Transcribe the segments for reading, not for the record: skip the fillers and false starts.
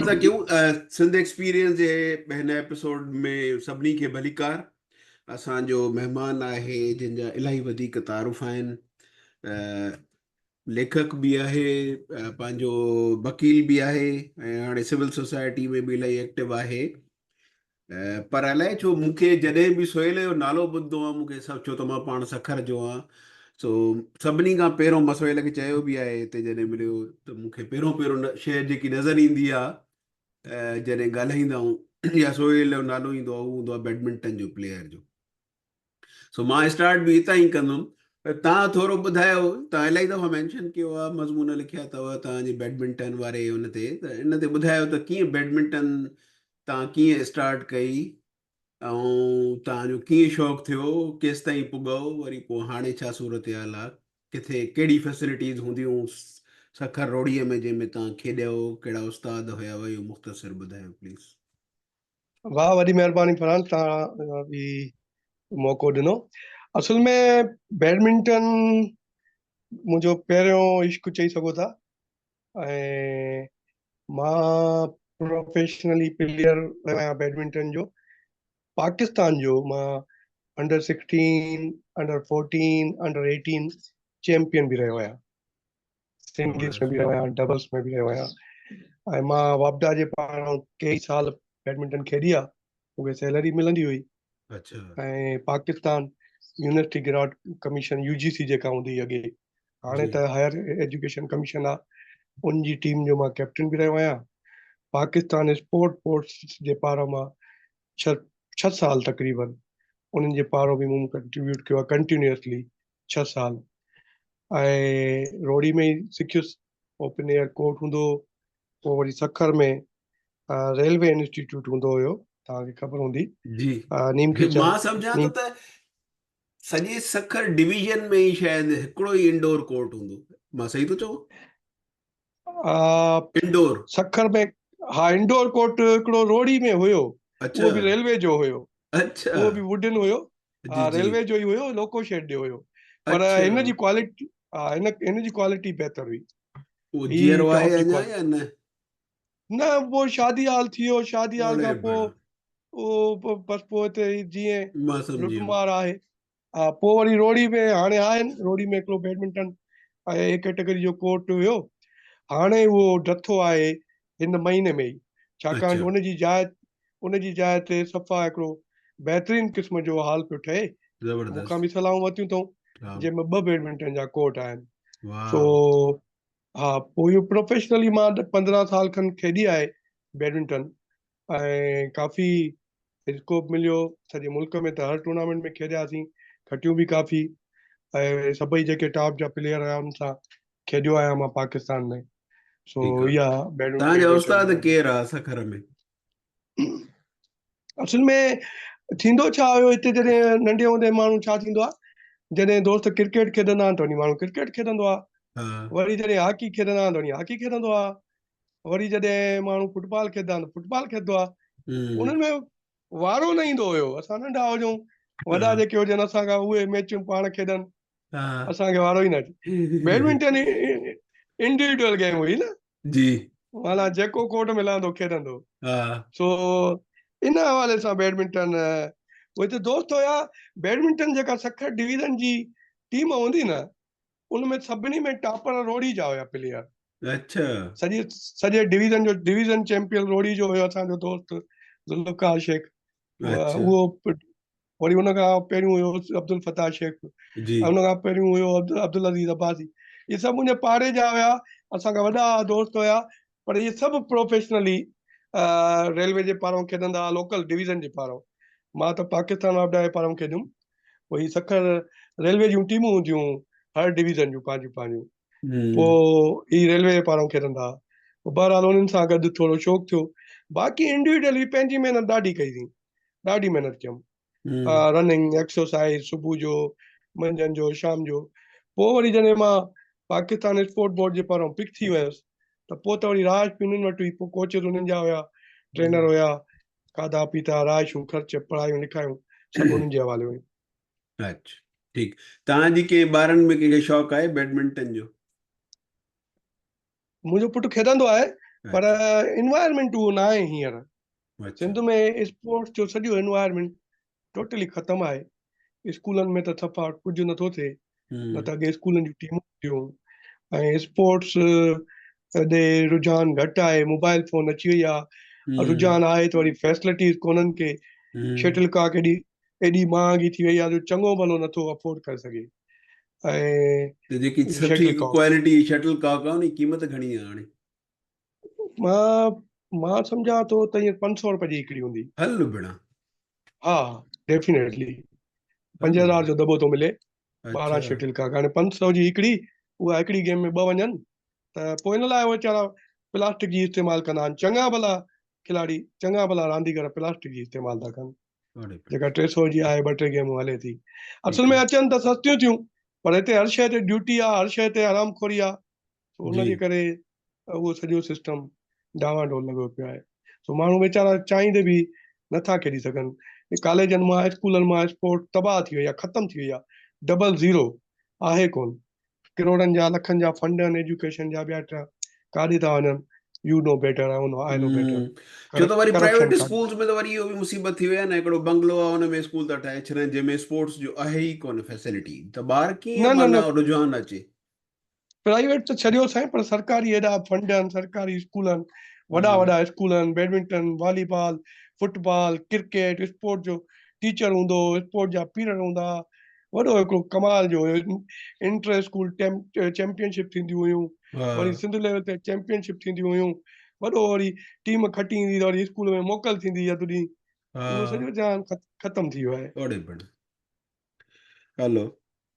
ٿا ڪيون سنڌ ايڪسپيرينس جي هن ايپيسوڊ ۾ سڀني کي ڀليڪار. اسان جو مهمان آهي جن جا الاهي وڌيڪ تعارف آهن، ليکڪ به آهي، پنهنجو وڪيل به آهي ۽ هاڻي سول سوسائٽي ۾ به الاهي ايڪٽو آهي. پر الائي ڇو مون کي جڏهن به سهيل جو نالو ٻڌندو آهيان مون کي سڀ ڇو ته مان پاڻ سکر جو آهيان سو سڀني کان پهريون مان سهيل کي چيو به آهي هتي جڏهن مليو ته مون کي پهريون پهريون شيء جيڪي نظر ايندي آهي جڏهن ڳالهائيندا آهيون يا سهيل جو نالو ايندو آهي اهو هوندو آهي بيڊمنٽن جو پليئر جو. سو مان اسٽارٽ به هتان ئي ڪندم. توهان ٿورو ٻڌايو، توهان الاهي دفعا مينشن ڪيو آهي، مضمون لکيا اٿو توهان جي بيڊمنٽن واري ان تي، ته ان تي ٻڌايو ته ڪيئن بيڊمنٽن توهان ڪيئن اسٽارٽ ڪئي ۽ توهان جو ڪيئن شوق ٿيو، ڪيستائين پڳو، وري پوء هاڻي ڇا صورتحال آهي، ڪٿي ڪهڙي فيسلٽيز هونديون سکر روهڙي ۾ جنهن ۾ توهان کيڏيو، ڪهڙا استاد هيا، اهو مختصر ٻڌايو پليز. واھ وڏي مهرباني فرحان توهان هي موقعو ڏنو. اصل ۾ بيڊمنٽن منهنجو پهريون عشق چئي سگهو ٿا ۽ مان پروفيشنلي پليئر رهيو آهيان بيڊمنٽن جو. پاڪستان جو مان انڊر 16، انڊر 14، انڊر 18 چيمپيئن به رهيو آهيان. سنگلز ۾ به رهيو آهيان، ڊبلز ۾ به رهيو آهيان ۽ مان واپڊا جي پاران ڪيئي سال بيڊمنٽن کيڏي آهي، مون کي سيلري ملندي هئي. ۽ Pakistan university grant commission U جي سي جيڪا هوندي هئي اڳي، هاڻي ته هائر ايجوڪيشن ڪميشن آهي، ان جي ٽيم جو مان ڪيپٽن به رهيو آهيان. پاڪستان اسپورٽ بورڊ جي پاران مان 6 سال تقريبن انهن جي پاران به مون ڪنٽريبيوٽ ڪيو آهي ڪنٽينيوسلي 6 سال ۽ روهڙي ۾ ئي سکيس. اوپن ايئر ڪورٽ هوندو هو. پوء وري سکر ۾ ريلوي انسٽيٽيوٽ هوندو هيو، توهان کي خبر هوندي. جي نيم کي مان سمجهان ٿو ته سڄي سکر ڊويزن ۾ ئي شايد هڪڙو ئي انڊور ڪورٽ هوندو، مان صحيح ٿو چوان؟ انڊور سکر ۾ ها انڊور ڪورٽ هڪڙو روهڙي ۾ هيو، اهو به ريلوي جو هيو. اهو به ووڊن هيو، ها ريلوي جو ئي هيو، لوڪو شيڊ جو هيو، پر هن جي ڪوالٽي، ها هن هن جي ڪوالٽي بهتر هئي. اهو جيئرو آهي اڃا يا نه؟ نه پوء شادي هال ٿي ويو، شادي هال کان پوء اهو بس پوء هتي جيئن لٽ مار آهي. ها پوء وري روهڙي ۾ هاڻي آهن، روهڙي ۾ هڪڙو بيڊمنٽن ۽ اي ڪيٽيگري جو ڪورٽ هيو، هاڻي اهو ڊٿو آهي هن مهيني ۾ ئي، ڇاڪاڻ جو ان جي جاء تي صفا هڪڙو بهترين قسم جو هال پيو ٺهي. مون کان به صلاحون ورتيون اٿئون، جنهن ۾ 2 بيڊمنٽن جا ڪورٽ آهن. سو ها پوء اهو پروفيشنلي مان 15 سال کن کيڏي آهي بيڊمنٽن ۽ ڪافي اسڪوپ مليو. سڄي ملڪ ۾ ته هر ٽورنامينٽ ۾ کيڏياسين، کٽيون به ڪافي ۽ سڀئي جيڪي ٽاپ جا پليئر هيا انهن سان کيڏيو آهيان مان پاڪستان ۾. سو اها توهان جا استاد ڪير آ سکر ۾؟ اصل ۾ ٿيندو ڇا هيو هتي جڏهن ننڍي هوندي ماڻهو ڇا ٿيندو آ، جڏهن دوست ڪرڪيٽ کيڏندا آهن ته وڃي ماڻهو ڪرڪيٽ کيڏندو آ، وري جڏهن هاڪي کيڏندا آهن ته وڃي هاڪي کيڏندو آ، وري جڏهن ماڻهو فٽبال کيڏندا آهن ته فٽبال کيڏندو آ. انهن ۾ وارو نه ايندو هيو. اسان ننڍا هجون، وڏا جيڪي هجن اسان کان اهي ميچون پاڻ کيڏن، اسان کي وارو ئي نه اچي. بيڊمنٽن انڊيوڊوئل گيم هئي نه. جي. معنيٰ جيڪو ڪورٽ ۾ لهندو کيڏندو. سو ان حوالي سان بيڊمنٽن هتي دوست هيا. بيڊمنٽن جيڪا سکر ڊويزن جي ٽيم هوندي نه، ان ۾ سڀني ۾ ٽاپر روهڙي جا هيا پليئر. سڄي سڄي ڊويزن جو ڊويزن چيمپيئن روهڙي جو هيو اسان جو دوست ذوالفقار شيخ. اهو وري ان کان پهريون هيو عبدالفتاح شيخ، ان کان پهريون هيو عبدالعزيز عباسي. اهي سڀ منهنجي پاڙي جا هيا، اسان کان وڏا دوست هيا، پر اهي سڀ پروفيشنلي ريلوي جي پاران کيڏندا هئا، لوڪل ڊويزن جي پاران. مان ته پاڪستان واپڊا جي پاران کيڏيم. پوء هي سکر ريلوي جون ٽيمون هونديون هر ڊويزن جون پنهنجون پنهنجون، پوء هي ريلوي جي پاران کيڏندا هئا. پوء بهرحال انهن سان گڏ ٿورو شوق ٿيو. باقي انڊيوڊلي پنهنجي محنت ڏاڍي ڪئي سين، ڏاڍي محنت ڪيم. رننگ، ايڪسرسائز، صبح جو، منجهند جو، شام جو. پوء وري جڏهن مان پاڪستان اسپورٽ بورڊ جي پاران پڪ ٿي ويس ته پوء ته وري رهائش به انهن وٽ هئي. پوء ڪوچز انهن جا هيا، ٽرينر هيا، کاڌا پيتا، رهائشون، خرچ، پڙهايون لکايون سڀ انهن جي حوالي هيون. اچ ٺيڪ. توهان جي ڪنهن ٻارن ۾ ڪنهن کي شوق آهي بيڊمنٽن جو؟ منهنجو پٽ کيڏندو آهي، پر انوائرمينٽ اهو نه آهي هينئر سنڌ ۾ اسپورٽس جو سڄو انوائرمينٽ ٽوٽلي ختم آهي. اسڪولن ۾ ته صفا ڪجهه نٿو ٿئي، نه ته اڳي اسڪولن جون ٽيمون هونديون ۽ اسپورٽس ڏي رجحان گهٽ آهي. موبائل فون اچي وئي آهي، رجحان آهي ته وري فيسلٽيز ڪونهن ڪي. شٽل ڪاڪ ايڏي ايڏي مهانگي ٿي وئي آهي جو چڱو ڀلو نٿو افورڊ ڪري سگهي. ۽ ته جيڪي سٺي ڪوالٽي شٽل ڪاڪ آهي ان جي قيمت گهڻي آهي هاڻي؟ مان مان سمجهان ٿو ته هينئر 500 روپئي جي هڪڙي هوندي. هل ڀيڻا. ها ڊيفينيٽلي 5000 جو دٻو ٿو ملي 12 شٽل ڪاڪ، هاڻي 500 جي هڪڙي، اها هڪڙي گيم ۾ ٻه وڃن ته پوء ان لاء ويچارا پلاسٽڪ جي استعمال ڪندا آهن. چڱا ڀلا کلاڙي، چڱا ڀلا رانديگر پلاسٽڪ جي استعمال ٿا ڪن، جيڪا 300 جي آهي، ٻه ٽي گيمون هلي ٿي. اصل ۾ اچن ته سستيون ٿيون، پر هتي هر شيء تي ڊيوٽي آهي، هر شيء تي حرام خوري آهي، سو ان جي ڪري اهو سڄو سسٽم ڊانوان ڊول لڳو پيو آهي. سو ماڻهو ويچارا چاهيندي به نٿا کيڏي سگهن. ڪاليجن مان اسڪولن مان اسپورٽ تباهه ٿي وئي آهي، ختم ٿي وئي آهي، ڊبل زيرو آهي ڪون. ڪروڙن جا لکن جا فنڊ آهن ايجوڪيشن جا، ٻيا ٽيا ڪاڏي ٿا وڃن؟ You know better, I know better. ڇو ته وري پرائيويٽ اسڪولز ۾ ته وري اهو به مصيبت ٿي وئي آهي نه، هڪڙو بنگلو آهي ان ۾ اسڪول ٿا ٺاهي ڇڏن جنهن ۾ اسپورٽس جو آهي ئي ڪونه فيسلٽي، ته ٻار ڪيئن معنيٰ رجحان اچي؟ پرائيويٽ ته ڇڏيو سائين، پر سرڪاري ايڏا فنڊ آهن، سرڪاري اسڪول آهن، وڏا وڏا اسڪول آهن، badminton, volleyball, football, cricket, sport جو ٽيچر هوندو هو، اسپورٽ جا پيرڊ هوندا هئا، وڏو هڪڙو ڪمال جو هيو. انٽر اسڪول چيمپيئن شپ ٿينديون هيون، وري سنڌ ليول تي چيمپيئن شپ ٿينديون هيون، وڏو وري ٽيم کٽي ايندي ته وري اسڪول ۾ موڪل ٿيندي اڌ ڏينهن. اهو سڄو جهان ختم ٿي ويو آهي. هلو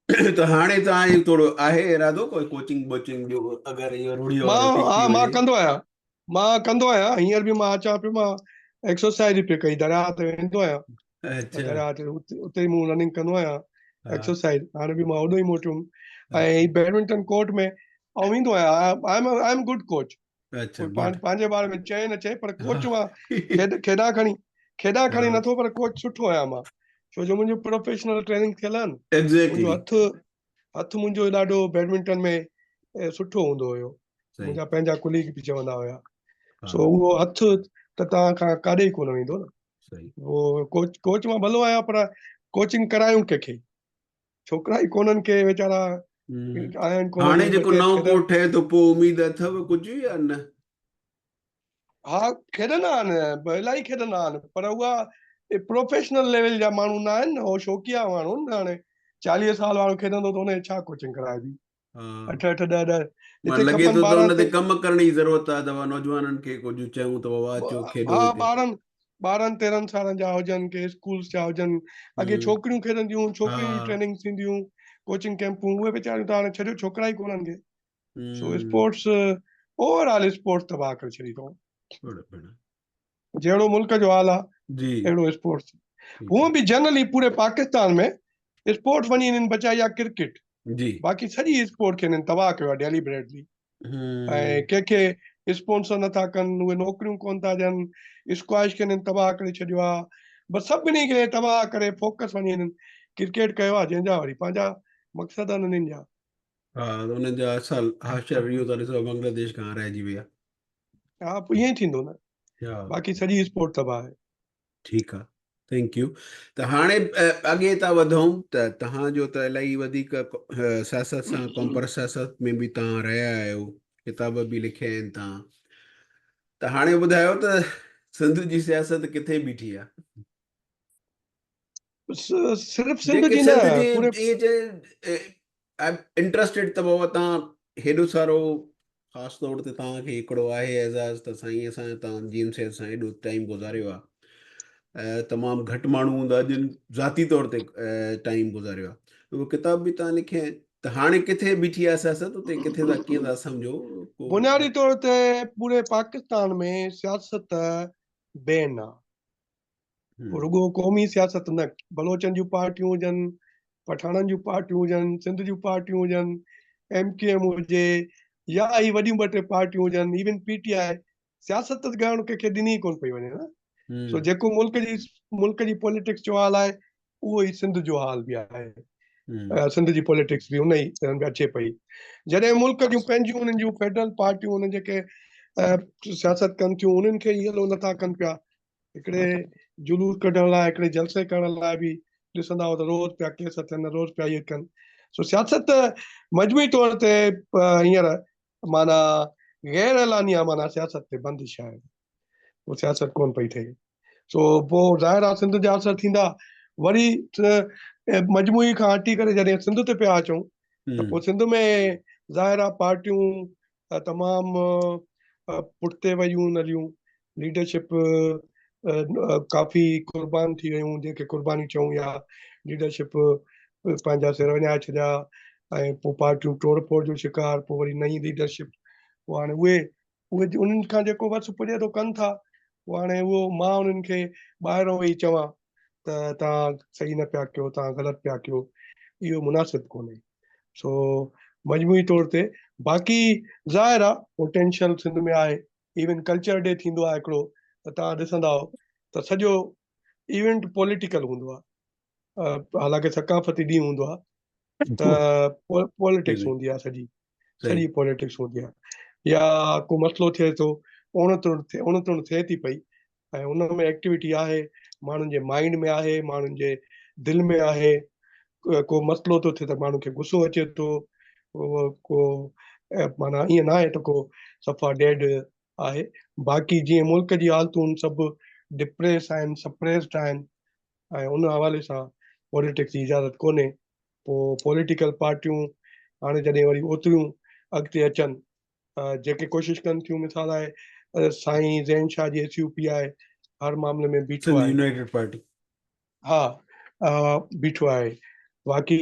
ته هاڻي توهان جو ٿورو آهي ارادو ڪوئي ڪوچنگ بوچنگ جو اگر اهو روڙي مان ها مان ڪندو آهيان، مان ڪندو آهيان. هينئر به مان اچان پيو، مان ايڪسرسائز به پئي ڪئي، درياهه تي ويندو آهيان. اڇا. درياهه تي اتي ئي مون رننگ ڪندو آهيان، ايڪسرسائز. هاڻي به مان اوڏو ئي موٽيم ۽ بيڊمنٽن ڪورٽ ۾ آئون ويندو آهيان. I am good coach. اڇا. پنهنجي باري ۾ چئي نه چئي، پر ڪوچ مان کيڏان کڻي کيڏان کڻي نٿو، پر ڪوچ سٺو آهيان مان، ڇو جو منهنجو پروفيشنل ٽريننگ ٿيل آهي. منهنجو هٿ هٿ منهنجو ڏاڍو بيڊمنٽن ۾ سٺو هوندو هيو، منهنجا پنهنجا ڪليگ به چوندا هيا. سو اهو هٿ ته توهان کان ڪاڏي ئي ڪونه ويندو نه. اهو ڪوچ ڪوچ مان ڀلو آهيان، پر ڪوچنگ ڪرايون ڪنهن کي؟ ڇوڪرا ئي ڪونهن ڪي، ويچارا آيا آهن ڪونه. هاڻي جيڪو نئون ڪورٽ ٺهي ٿو پوء اميد اٿو ڪجهه يا نه؟ ها کيڏندا آهن، الاهي کيڏندا آهن، پر اها پروفيشنل ليول جا ماڻهو نه آهن، هو شوقيا ماڻهو آهن. هاڻي 40 سال وارو کيڏندو ته ان کي ڇا ڪوچنگ ڪرائبي؟ 8 8 10 10 جتي لڳي ٿو ته ان تي ڪم ڪرڻ جي ضرورت آهي ته نوجوانن کي ڪجهه چئون ته بابا اچو کيڏو. ها 12 12 13 سالن جا هجن ڪي اسڪولز جا هجن. اڳي ڇوڪريون کيڏنديون، ڇوڪرين جون ٽريننگ ٿينديون، ڪوچنگ ڪيمپون، اهي ويچاريون ته هاڻي ڇڏيو، ڇوڪرا ئي ڪونهن ڪي. سو اسپورٽس اوور آل اسپورٽس تباهه ڪري ڇڏي اٿئون. جهڙو ملڪ جو حال آ اهڙو اسپورٽس. هونء به جنرلي پوري پاڪستان ۾ اسپورٽس وڃي هنن بچائي آ ڪرڪيٽ، جي باقي سڄي اسپورٽ کي هنن تباهه ڪيو آ ڊيليبريٽلي، ۽ ڪنهن کي اسپانسر نٿا ڪن، اهي نوڪريون ڪون ٿا ڏين. اسڪواش کي هنن تباهه ڪري ڇڏيو آ، بس سڀني کي تباهه ڪري فوڪس وڃي هنن ڪرڪيٽ ڪيو آ، جنهن جا وري پنهنجا مقصد آهن انهن جا. ها انهن جا اصل حاشر اهو ٿا ڏسو بنگلاديش کان هارائجي ويا. ها پوء ائين ٿيندو نه، باقي سڄي اسپورٽ تباهه آهي. ٺيڪ آ، thank you. ته هاڻي اڳي ٿا وڌون ته توهان جو ته الاهي وڌيڪ سياست سان، قومپرست سياست ۾ به توهان رهيا آهيو، ڪتاب به لکيا آهن توهان، ته هاڻي ٻڌايو ته سنڌ جي سياست ڪٿي بيٺي آ؟ صرف سنڌ جي نه، پوري انٽرسٽيڊ ته بابا توهان هيڏو سارو، خاص طور تي توهان کي هڪڙو آهي اعزاز ته سائين اسان توهان جي ايم سيد سان هيڏو ٽائيم گذاريو آهي. تمام گهٽ ماڻهو هوندا جن ذاتي طور تي ٽائيم گذاريو آهي. اهو ڪتاب به توهان لکيا آهن، ته هاڻي ڪٿي بيٺي آهي سياست اتي، ڪٿي ٿا، ڪيئن ٿا سمجهو؟ بنيادي طور تي پوري پاڪستان ۾ سياست بين آهي. رڳو قومي سياست نه، بلوچن جون پارٽيون هجن، پٺاڻن جون پارٽيون هجن، سنڌ جون پارٽيون هجن، ايم ڪيو ايم هجي يا هي وڏيون ٻه ٽي پارٽيون هجن، ايون پي ٽي آء، سياست ته ڳائڻ ڪنهن کي ڏني ئي ڪونه پئي وڃي نه. سو جيڪو ملڪ جي پوليٽڪس جو حال آهي اهو ئي سنڌ جو حال به آهي. سنڌ جي پوليٽڪس به ان ئي اچي پئي. جڏهن ملڪ جون پنهنجون انهن جون فيڊرل پارٽيون، انهن جيڪي سياست ڪن ٿيون انهن کي ئي الو نٿا ڪن پيا. هڪڙي جلوس ڪڍڻ لاء، هڪڙي جلسي ڪرڻ لاء به ڏسندا هو ته روز پيا ڪيس ٿين، روز پيا اهي ڪن. سو سياست مجموعي طور تي هينئر معنيٰ غير اعلانيه معنيٰ سياست تي بندش آهي، پوء سياست ڪونه پئي ٿئي. سو پوء ظاهر آهي سنڌ جا اثر ٿيندا. وري مجموعي کان هٽي ڪري جڏهن سنڌ تي پيا اچون ته پوء سنڌ ۾ ظاهر آهي پارٽيون تمام پٺتي ويون هليون، ليڊرشپ ڪافي قربان ٿي ويون، جنهن کي قرباني چئون يا ليڊرشپ پنهنجا سر وڃائي ڇڏيا ۽ پوء پارٽيون ٽوڙ ڦوڙ جو شڪار، پوء وري نئين ليڊرشپ، پوء هاڻي اهي اهي انهن کان جيڪو وس پڄي ٿو ڪن ٿا. پوء هاڻي اهو مان انهن کي ٻاهران ويهي چوان ته توهان صحيح نه پيا ڪيو، توهان غلط پيا ڪيو، اهو مناسب ڪونهي. سو مجموعي طور تي باقي ظاهر آ پوٽينشل سنڌ ۾ آهي. ايون ڪلچر ڊي ٿيندو آهي هڪڙو ته توهان ڏسندا آهو ته سڄو ايونٽ پوليٽيڪل هوندو آهي، حالانڪه ثقافتي ڏينهن هوندو آهي ته پوليٽڪس هوندي آهي، سڄي سڄي پوليٽڪس هوندي آهي. يا ڪو مسئلو ٿئي ٿو، اڻ تڻ ٿئي ٿي پئي ۽ ان ۾ ايڪٽيوٽي آهي، ماڻهن جي مائنڊ ۾ آهي، ماڻهن جي دل ۾ آهي. ڪو مسئلو ٿو ٿئي ته ماڻهن کي غصو اچي ٿو، ڪو معنيٰ ائين نه آهي ته ڪو صفا ڊيڊ آهي. باقي جيئن ملڪ جي حالتون سڀ ڊپريس آهن، سپريسڊ آهن ۽ ان حوالي سان پوليٽڪس جي اجازت ڪونهي. پوء پوليٽيڪل پارٽيون هاڻي جڏهن وري اوتريون اڳتي اچن، جيڪي ڪوشش ڪن ٿيون، مثال آهي سائين زين شاهه جي ايس يو پي آهي، هر معاملي ۾ بيٺو آهي، يونائيٽيڊ پارٽي، ها بيٺو آهي. باقي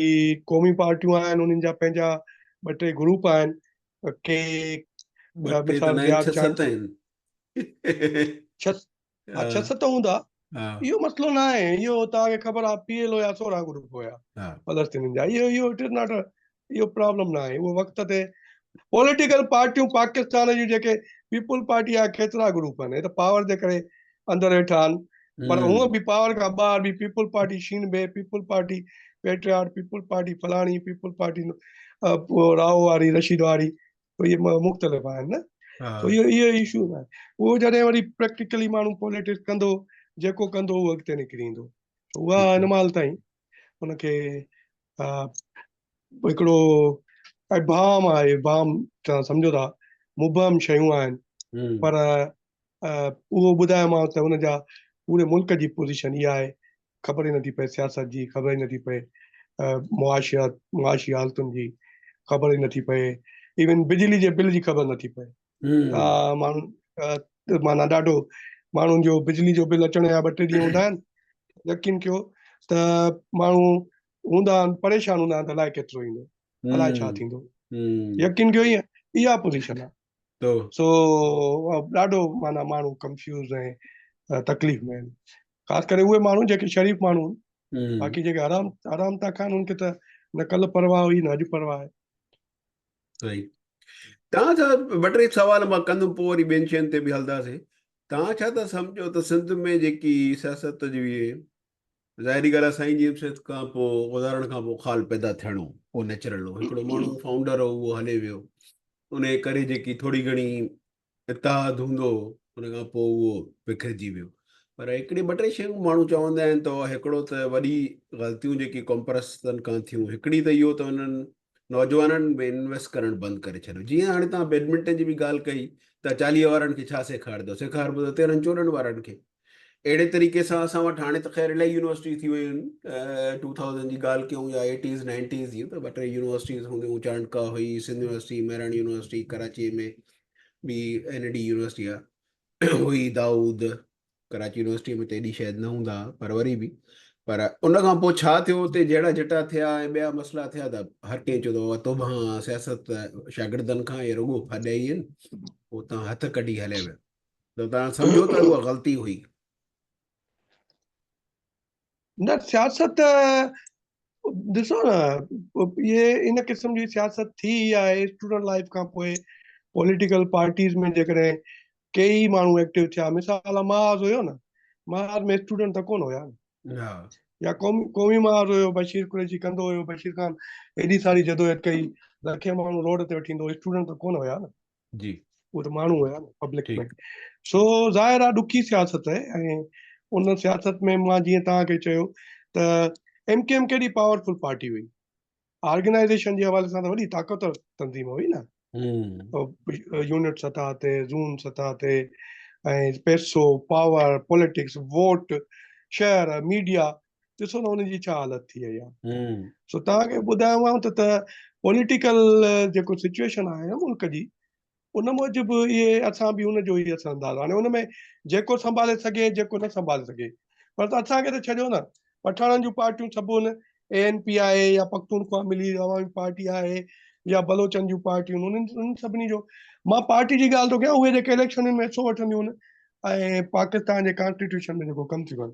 قومي پارٽيون آهن، انهن جا پنهنجا ٻه ٽي گروپ آهن، ڪي مثال ست آهن، ها ڇهه ست هوندا، اهو مسئلو نه آهي. اهو توهان کي خبر آهي پي ايل او جا 16 گروپ هيا فلسطينين جا، اهو it is not, اهو پرابلم نه آهي. اهو وقت تي پوليٽيڪل پارٽيون پاڪستان جون جيڪي پيپلز پارٽي آهي ڪيترا گروپ آهن، هي ته پاور جي ڪري اندر ويٺا آهن، پر هونء به پاور کان ٻاهر به پيپلز پارٽي شين بي، peoples party patriot, peoples party فلاڻي، پيپلز پارٽي رائو واري، رشيد واري، اهي مختلف آهن نه. اهو اهو اشو نه آهي. اهو جڏهن وري پريڪٽيڪلي ماڻهو پوليٽڪس ڪندو، جيڪو ڪندو اهو اڳتي نڪري ايندو. اها هن مهل تائين ان کي هڪڙو ابهام آهي، ابهام توهان سمجهو ٿا، مبهم شيون آهن، پر اهو ٻڌايومانو ته ان جا پوري ملڪ جي پوزيشن اها آهي، خبر ئي نٿي پئي سياست جي، خبر ئي نٿي پئي معاشيات، معاشي حالتن جي خبر ئي نٿي پئي، ايون بجلي جي بل جي خبر نٿي پئي. ماڻهو معنيٰ ڏاڍو ماڻهن جو بجلي جو بل اچڻ جا ٻه ٽي ڏينهن هوندا آهن، يقين ڪيو ته ماڻهو هوندا آهن پريشان هوندا آهن ته الائي ڪيترو ايندو، الائي ڇا ٿيندو. يقين ڪيو ائين اها پوزيشن آهي. سو ڏاڍو معنيٰ ماڻهو ڪنفيوز ۽ تڪليف ۾ آهن، خاص ڪري اهي ماڻهو جيڪي شريف ماڻهو آهن. باقي جيڪي حرام حرام ٿا کائن انهن کي ته نه ڪلهه پرواهه هئي نه اڄ پرواهه آهي. صحيح. توهان ڇا، ٻه ٽي سوال مان ڪندم پوء وري ٻين شين تي به هلنداسين. توهان ڇا ٿا سمجهو ته سنڌ ۾ جيڪي سياست جي ظاهري ڳالهه آهي سائين جي ايم سيد کان پوء گذارڻ کان پوء خال پيدا ٿيڻو اهو نيچرل هو، هڪڙو ماڻهو فائونڊر هو اهو هلي ويو، ان جي ڪري جيڪي ٿوري گهڻي اتحاد هوندو هو ان کان پوء اهو بکرجي ويو. پر هڪڙي ٻه ٽي شيون ماڻهو چوندا آهن ته هڪڙو ته وڏي غلطيون جيڪي قومپرستن کان ٿيون، هڪڙي ته اهو ته انهن نوجوانن ۾ انويسٽ ڪرڻ بند ڪري ڇڏيو. جيئن هاڻي توهان بيڊمنٽن جي به ڳالهه ڪئي ته 40 وارن کي ڇا سيکاريندو، سيکاربو ته 13 14 وارن کي. اهڙي طريقي سان اسان وٽ هاڻي ته خير الاهي يونيورسٽيز ٿي ويون آهن، 2000 جي ڳالهه ڪيون يا ايٽيز نائنٽيز جي ته ٻه ٽي يونيورسٽيز هونديون، چانڊڪا هئي، سنڌ يونيورسٽي، مهراڻ يونيورسٽي، ڪراچي ۾ به اين ڊي يونيورسٽي آهي هئي، دائود ڪراچي يونيورسٽي ۾ ته ايڏي شايد نه هوندا پر وري به. پر ان کان پوء ڇا ٿيو، اتي جهيڙا جهٽا ٿيا ۽ ٻيا مسئلا ٿيا ته هر ڪنهن چيو ته بابا توبهان سياست شاگردن کان اهي رڳو ڦڏ ئي آهن، اتان هٿ ڪڍي هليا ويا. ته توهان سمجهو ته اها غلطي هئي؟ نه، سياست ڏسو نه، اهي ان قسم جي سياست ٿي آهي اسٽوڊنٽ لائف کان پوء. پوليٽيڪل پارٽيز ۾ جيڪڏهن ڪيئي ماڻهو ايڪٽو ٿيا، مثال محاذ هيو نه، محاذ ۾ اسٽوڊنٽ ته ڪونه هيا نه، يا قومي محاذ هيو، بشير قريشي ڪندو هيو، بشير خان ايڏي ساري جدوجهد ڪئي، لکين ماڻهو روڊ تي وٺي ايندو هو، اسٽوڊنٽ ته ڪونه هيا نه. جي. اهو ته ماڻهو هيا نه پبلڪ ۾. سو ظاهر آهي ڏکي سياست آهي ۽ ان سياست ۾ مان جيئن توهان کي چيو ته ايم ڪيو ايم ڪيڏي پاورفل پارٽي هئي، آرگنائيزيشن جي حوالي سان ته وڏي طاقتور تنظيم هئي نه، يونٽ سطح تي، زون سطح تي، ۽ پئسو، پاور، پوليٽڪس، ووٽ، شهر، ميڊيا، ڏسو نه ان جي ڇا حالت ٿي وئي آهي. سو توهان کي ٻڌايو ته پوليٽيڪل جيڪو سچويشن آهي نه ملڪ جي، ان موجب اهي اسان به ان جو ئي اثر انداز. هاڻي ان ۾ جيڪو سنڀالي سگهي، جيڪو نه سنڀالي سگهي، پر اسان کي ته ڇڏيو نه. پٺاڻن جون پارٽيون سڀ ان اي اين پي آهي يا پختونخوا ملي عوامي پارٽي آهي يا بلوچن جون پارٽيون، انهن انهن سڀني جو، مان پارٽي جي ڳالهه ٿو ڪيان، اهي جيڪي اليڪشنن ۾ حصو وٺنديون آهن ۽ پاڪستان جي ڪانسٽيٽيوشن ۾ جيڪو ڪم ٿيون ڪن،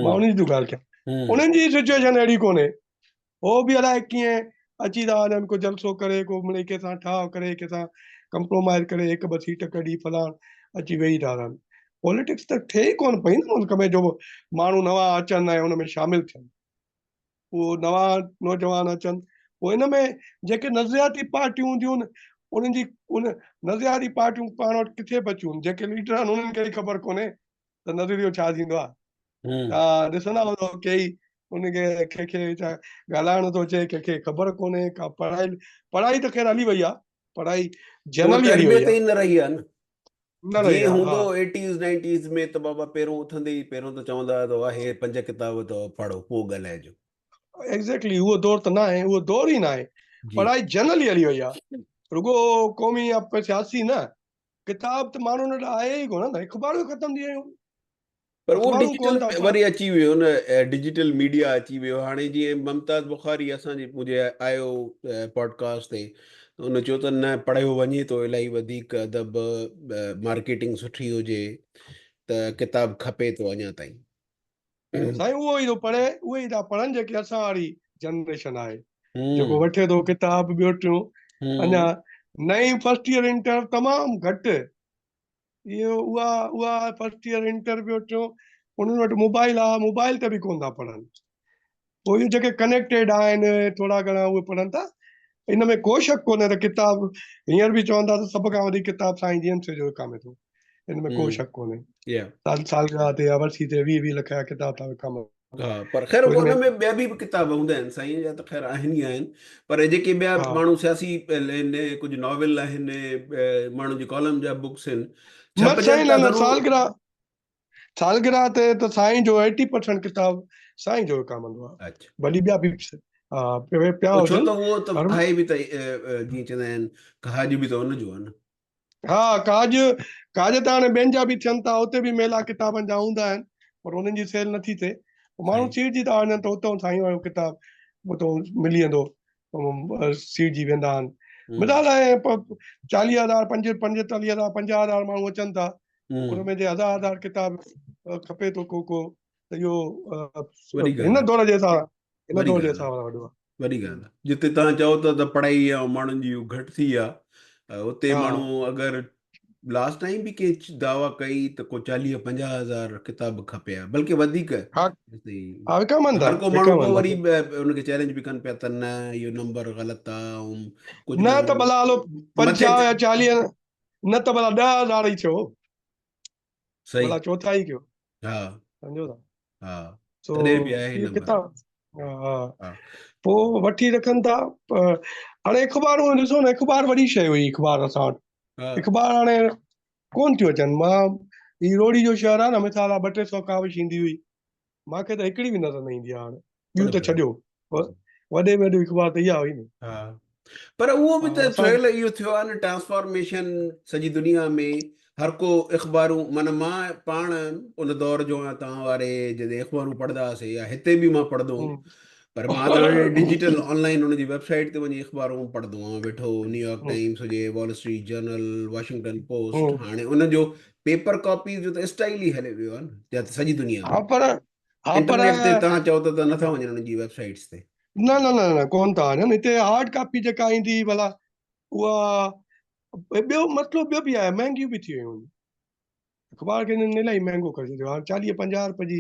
مان انهن جي ٿو ڳالهه ڪيان، انهن جي سچويشن اهڙي ڪونهي. هو به الائي ڪيئن اچي ٿا وڃن، ڪو جلسو ڪري، ڪو مڙئي ڪنهن سان ٺاهه ڪري، ڪنهن سان ڪمپرومائز ڪري، هڪ ٻه سيٽ ڪڍي فلاڻ اچي ويهي ٿا رهن. پوليٽڪس ته ٺهي ئي ڪونه پئي نه ملڪ ۾ جو ماڻهو نوان اچن ۽ ان ۾ شامل ٿين، اهو نوان نوجوان اچن. پوء ان ۾ جيڪي نظرياتي پارٽيون هونديون انهن جي، ان نظرياتي پارٽيون پاڻ وٽ ڪٿي بچيون؟ جيڪي ليڊر آهن انهن کي ئي خبر ڪونهي ته نظريو ڇا ٿيندو آهي. توهان ڏسندا هوندو ڪيئي ان کي ڪنهن کي ڳالهائڻ نٿو اچي، ڪنهن کي خبر ڪونهي ڪا. پڙهائي پڙهائي ته خير هلي وئي آهي، پڙهائي جنرلي هلي وئي آهي، نه رهي آهي نه جيئن هوندو ايٽيز نائنٽيز ۾ ته بابا پهريون اٿندي ئي پهريون ته چوندا هئا ته هي پنج ڪتاب اٿو پڙهو پوء ڳالهائجو. ايگزيڪٽلي اهو دور ته ناهي، اهو دور ئي ناهي. پڙهائي جنرلي هلي وئي آهي، رڳو قومي يا سياسي نه، ڪتاب ته ماڻهن وٽ آهي ئي ڪونه نه، اخبارون ختم ٿي ويون. پر اهو ڊجيٽل وري اچي ويو نه، ڊجيٽل ميڊيا اچي ويو. هاڻي جيئن ممتاز بخاري اسان جي منهنجي آيو پوڊڪاسٽ تي، ان چيو ته نه پڙهيو وڃي ٿو الاهي وڌيڪ ادب، مارڪيٽنگ سٺي هجي ته ڪتاب کپي ٿو اڃا تائين. سائين اهو ئي ٿو پڙهي، اهي ئي ٿا پڙهن جيڪي اسان واري جنريشن آهي، جيڪو وٺي ٿو ڪتاب ٻيو ٽيون. اڃا نئين فرسٽ ايئر انٽر تمام گهٽ، اهو اها اها فرسٽ ايئر انٽر ٻيو ٽيون انهن وٽ موبائل آ، موبائل تي به ڪونه ٿا پڙهن. پوء اهي جيڪي ڪنيڪٽيڊ آهن ٿورا گهڻا اهي پڙهن ٿا. ان ۾ ڪو شڪ ڪونهي ته ڪتاب هينئر به چون ٿا ته سڀ کان وڌيڪ ڪتاب سائين جي ايم سي جو وڪامي ٿو، ان ۾ ڪو شڪ ڪونهي. سال سالگرهه تي يا ورسي تي 20 20 لک جا ڪتاب ٿا وڪامن. ها پر خير ان ۾ ٻيا به ڪتاب هوندا آهن سائين جا ته خير آهن ئي آهن، پر جيڪي ٻيا ماڻهو سياسي آهن، ڪجهه ناول آهن، ماڻهن جي ڪالم جا بڪس آهن، ڇپجن ٿا ضرور. سالگرهه سالگرهه تي ته سائين جو 80% ڪتاب سائين جو وڪامندو آهي. اچھا، ڀلي ٻيا به ها پيا هجن، ڇو ته اهو ته آهي به ته جيئن چوندا آهن کاڄ به ته ان جو آهي نه. ها ڪاڄ ڪاڄ ته هاڻي ٻين جا به ٿين ٿا، اتي به ميلا ڪتابن جا هوندا آهن، پر انهن جي سيل نٿي ٿئي. ماڻهو سيڙجي ٿا وڃن ته اتان سائين وارو ڪتاب اتان ملي ويندو، سيڙجي ويندا آهن. مثال آهي 40,000، 5 45,000، 50,000 ماڻهو اچن ٿا، ان ۾ جي هزار هزار ڪتاب کپي ٿو ڪو ڪو ته اهو هن دور جي حساب هن دور جي حساب سان وڏو آهي. وڏي ڳالهه آهي. جتي توهان چئو ٿا ته پڙهائي ۽ ماڻهن جي گهٽ ٿي آهي، اتي ماڻهو اگر لاسٽ ٽائيم به ڪنهن دعويٰ ڪئي ته ڪو 40 50 هزار ڪتاب کپيا، بلڪه وڌيڪ. هر ڪو ماڻهو پوء وري ان کي چئلينج به ڪن پيا ته نه اهو نمبر غلط آهي ۽ نه ته ڀلا هلو 50 يا 40 نه ته ڀلا 10,000 ئي ٿيو، صحيح ڀلا چوٿائي ڪيو. ها سمجهو ٿا. ها تڏهن به آهي نمبر. ڪتاب ها پوء وٺي رکن ٿا. هاڻي اخبارون ڏسو نه، اخبار وڏي شيء هئي، اخبار اسان وٽ اخبار هاڻي ڪون ٿيون اچن. مان هي روهڙي جو شهر آهي نه، مثال آ ٻه ٽي سو ڪاوش ايندي هئي، مان کي ته هڪڙي به نظر نه ايندي آهي هاڻي، ٻيون ته ڇڏيو، وڏي ۾ وڏي اخبار ته اها هئي نه. ها پر اهو به ته سهيل اهو ٿيو آهي نه ٽرانسفارميشن سڄي دنيا ۾، هر ڪو اخبارون، معنيٰ مان پاڻ ان دور جو آهيان توهان واري جڏهن اخبارون پڙهندا هئاسي، يا هتي به مان پڙهندو هوم، پر مان ته هاڻي ڊجيٽل آن لائن ان جي ويب سائيٽ تي وڃي اخبارون پڙهندو آهيان ويٺو، نيويارڪ ٽائمس هجي، Wall Street Journal, Washington Post, هاڻي ان جو پيپر ڪاپيز جو ته اسٽائل ئي هلي ويو آهي نه يا ته سڄي دنيا ۾. ها پر ها پر انٽرنيٽ تي توهان چئو ته نٿا وڃن انهن جي ويب سائيٽس تي. نه نه نه نه ڪون ٿا وڃن. هتي هارڊ ڪاپي جيڪا ايندي ڀلا اها، ٻيو مسئلو ٻيو به آهي، مهنگيون به ٿي ويون آهن اخبار کي، هنن الاهي مهنگو ڪري ڇڏيو. هاڻي 40 50 روپئي جي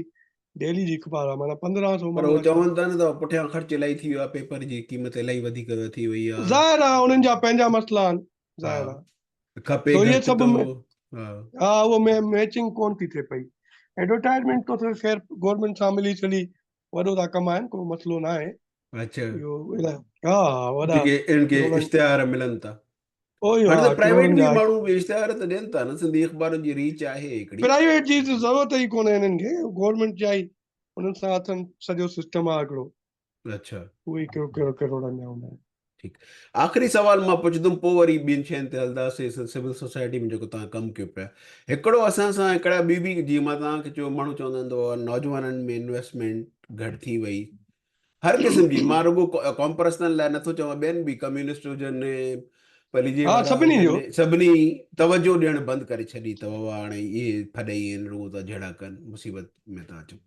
ڊيلي جي اخبار آهي، معنيٰ 1500. پر هو چون ٿا نه ته پٺيان خرچ الاهي ٿي ويو آهي، پيپر جي قيمت الاهي وڌيڪ ٿي وئي آهي. ظاهر آهي انهن جا پنهنجا مسئلا آهن، ظاهر آهي. کپي سو اهي گهٽ سڀ ٿو ها. ها اهو ميچنگ ڪون ٿي ٿئي پئي. ايڊورٽائزمينٽ ته خير گورنمينٽ سان ملي سلي وڏو ٿا ڪمائن، ڪو مسئلو نه آهي. اچها. اهو ها ها وڏا جيڪي انهن کي ڪروڙن اشتهار ملن ٿا. اهو ئي هاڻي ها ته پرائيويٽ ڪروڙن به جا. ماڻهو به اشتهار ته ڏين ٿا نه، سنڌي اخبارن جي ريچ آهي هڪڙي. پرائيويٽ جي ته ضرورت ئي ڪونهي انهن کي، گورنمينٽ جا ئي انهن سان اٿن، سڄو سسٽم آهي هڪڙو. اچها. اهي ئي ڪروڙ ڪروڙن جا هوندا آهن. ٺيڪ، آخري سوال مان پڇندم پوء وري ٻين شين تي هلنداسين. سول سوسائٽي ۾ جيڪو توهان ڪم ڪيو پيا، هڪڙو اسان سان هڪڙا ٻي به جيئن مان توهان کي چيو ماڻهو چوندا آهن ته نوجوانن ۾ انويسٽمينٽ گهٽ ٿي وئي هر قسم جي، مان رڳو قومپرستن لاء نٿو چوان، ٻين به ڪميونسٽ هجن پليجي ها وارا سڀني جو هجن، سڀني توجهه ڏيڻ بند ڪري ڇڏي ته بابا هاڻي اهي ڦڏئي آهن رڳو ٿا جهيڙا ڪن مصيبت ۾ ٿا اچون.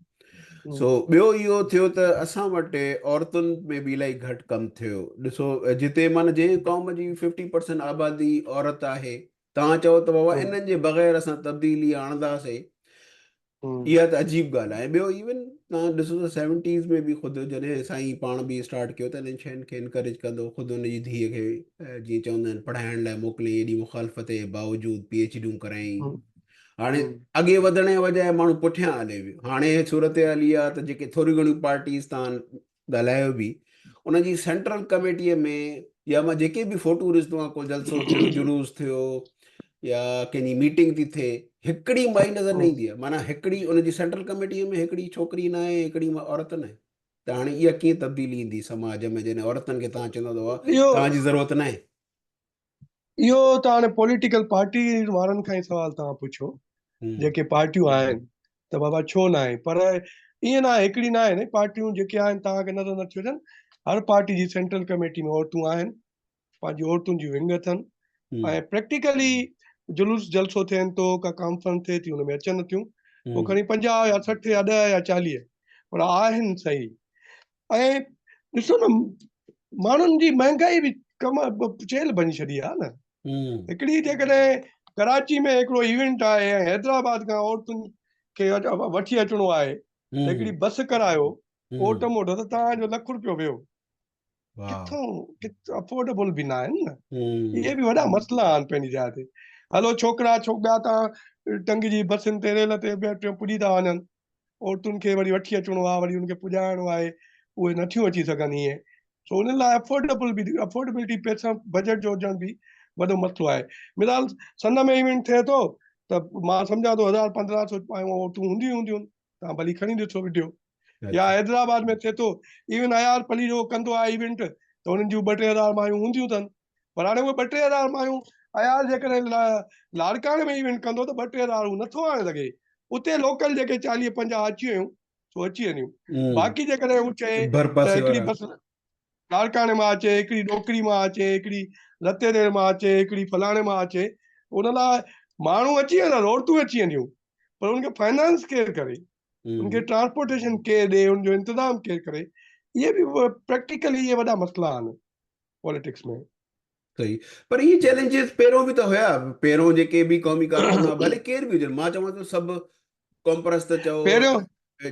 سو ٻيو اهو ٿيو ته اسان وٽ عورتن ۾ به الاهي گهٽ ڪم ٿيو. ڏسو جتي معنيٰ جنهن قوم جي 50% آبادي عورت آهي، توهان چئو ته بابا انهن جي بغير اسان تبديلي آڻنداسي، اها ته عجيب ڳالهه آهي. ٻيو ايون توهان ڏسو ته سيونٽيز ۾ به خود جڏهن سائين پاڻ به اسٽارٽ ڪيو ته انهن شين کي انڪريج ڪندو، خود ان جي ڌيء کي جيئن چوندا آهن پڙهائڻ لاء موڪليائين، ايڏي مخالفت جي باوجود پي ايڇ ڊيون ڪرايائين. هاڻي اڳي وڌڻ جي بجاء ماڻهو پٺيان هلي ويو. هاڻي صورتحال اها آهي ته جيڪي ٿوريون گهڻيون پارٽيز تان ڳالهايو به ان جي سينٽرل ڪميٽيء ۾ يا مان جيڪي به فوٽو ڏسندو آهيان ڪو جلسو ٿيو جلوس ٿيو يا ڪنهن جي ميٽنگ ٿي ٿئي، هڪڙي مائي نظر نه ايندي آهي. معنيٰ هڪڙي ان جي سينٽرل ڪميٽيء ۾ هڪڙي ڇوڪري نه آهي، هڪڙي عورت نه آهي. ته هاڻي اها ڪيئن تبديلي ايندي سماج ۾ جڏهن عورتن کي توهان چوندو ته توهان جي ضرورت نه آهي. اهو ته هاڻي پوليٽيڪل پارٽي وارن کان ئي سوال توهان پڇو، جيڪي پارٽيون آهن ته بابا ڇو نه آهي. پر ائين نه آهي، هڪڙي نه آهي، پارٽيون جيڪي آهن توهان کي نظر نٿيون اچن. هر پارٽي جي سينٽرل ڪميٽي ۾ عورتون آهن، پنهنجي عورتن جي ونگ اٿن ۽ پريڪٽيڪلي جلوس جلسو ٿين ٿو، ڪا ڪانفرنس ٿئي ٿي، ان ۾ اچن نٿيون. پوء کڻي 50 يا 60 يا 10 يا 40 پر آهن صحيح. ۽ ڏسو نه ماڻهن جي مهنگائي به ڪم چيل بني ڇڏي آهي نه. هڪڙي جيڪڏهن ڪراچي ۾ هڪڙو ايونٽ آهي ۽ حيدرآباد کان عورتن کي وٺي اچڻو آهي ته هڪڙي بس ڪرايو اوٽ موٽ ته توهان جو لک روپيو ويو. ڪٿون افورڊيبل به نه آهن نه. اهي به وڏا مسئلا آهن پنهنجي جاء تي. هلو ڇوڪرا ڇوڪرا تان ٽنگجي بسن تي ريل تي ٻيا ٽيون پڄي ٿا وڃن، عورتن کي وري وٺي اچڻو آهي، وري ان کي پڄائڻو آهي، اهي نٿيون اچي سگهن ائين. سو انهن لاء افورڊيبل به افورڊيبلٽي پئسا بجيٽ جو هجڻ به وڏو مسئلو آهي. مثال سن ۾ ايونٽ ٿئي ٿو ته مان سمجهان ٿو 1000 1500 عورتون هونديون هونديون، توهان ڀلي کڻي ڏسو وڊيو. يا حيدرآباد ۾ ٿئي ٿو، ايون اياز پليجو ڪندو آهي ايونٽ ته انهن جون 2 3 هزار مايون هونديون اٿن. پر هاڻي اهي 2 3 هزار مايون اياز جيڪڏهن لاڙڪاڻي ۾ ايونٽ ڪندو ته 2 3 هزار هو نٿو آڻي سگهي. اتي لوڪل جيڪي 40 50 اچي ويون سو اچي وينديون. باقي جيڪڏهن هو چئي ته هڪڙي بس لاڙڪاڻي مان اچي، هڪڙي ڏوڪري مان اچي، هڪڙي رتي دير مان اچي، هڪڙي فلاڻي مان اچي، ان لاء ماڻهو اچي ويندا، عورتون اچي وينديون، پر ان کي فائنانس ڪير ڪري، ان کي ٽرانسپورٽيشن ڪير ڏي، ان جو انتظام ڪير ڪري، اهي به پريڪٽيڪلي اهي وڏا مسئلا آهن پاليٽڪس ۾. صحيح، پر اهي چئلينجز پهريون به ته هيا، پهريون جيڪي به قومي ڪارڪن هئا ڀلي ڪير به هجن، مان چوان ٿو سڀ قومپرست چئو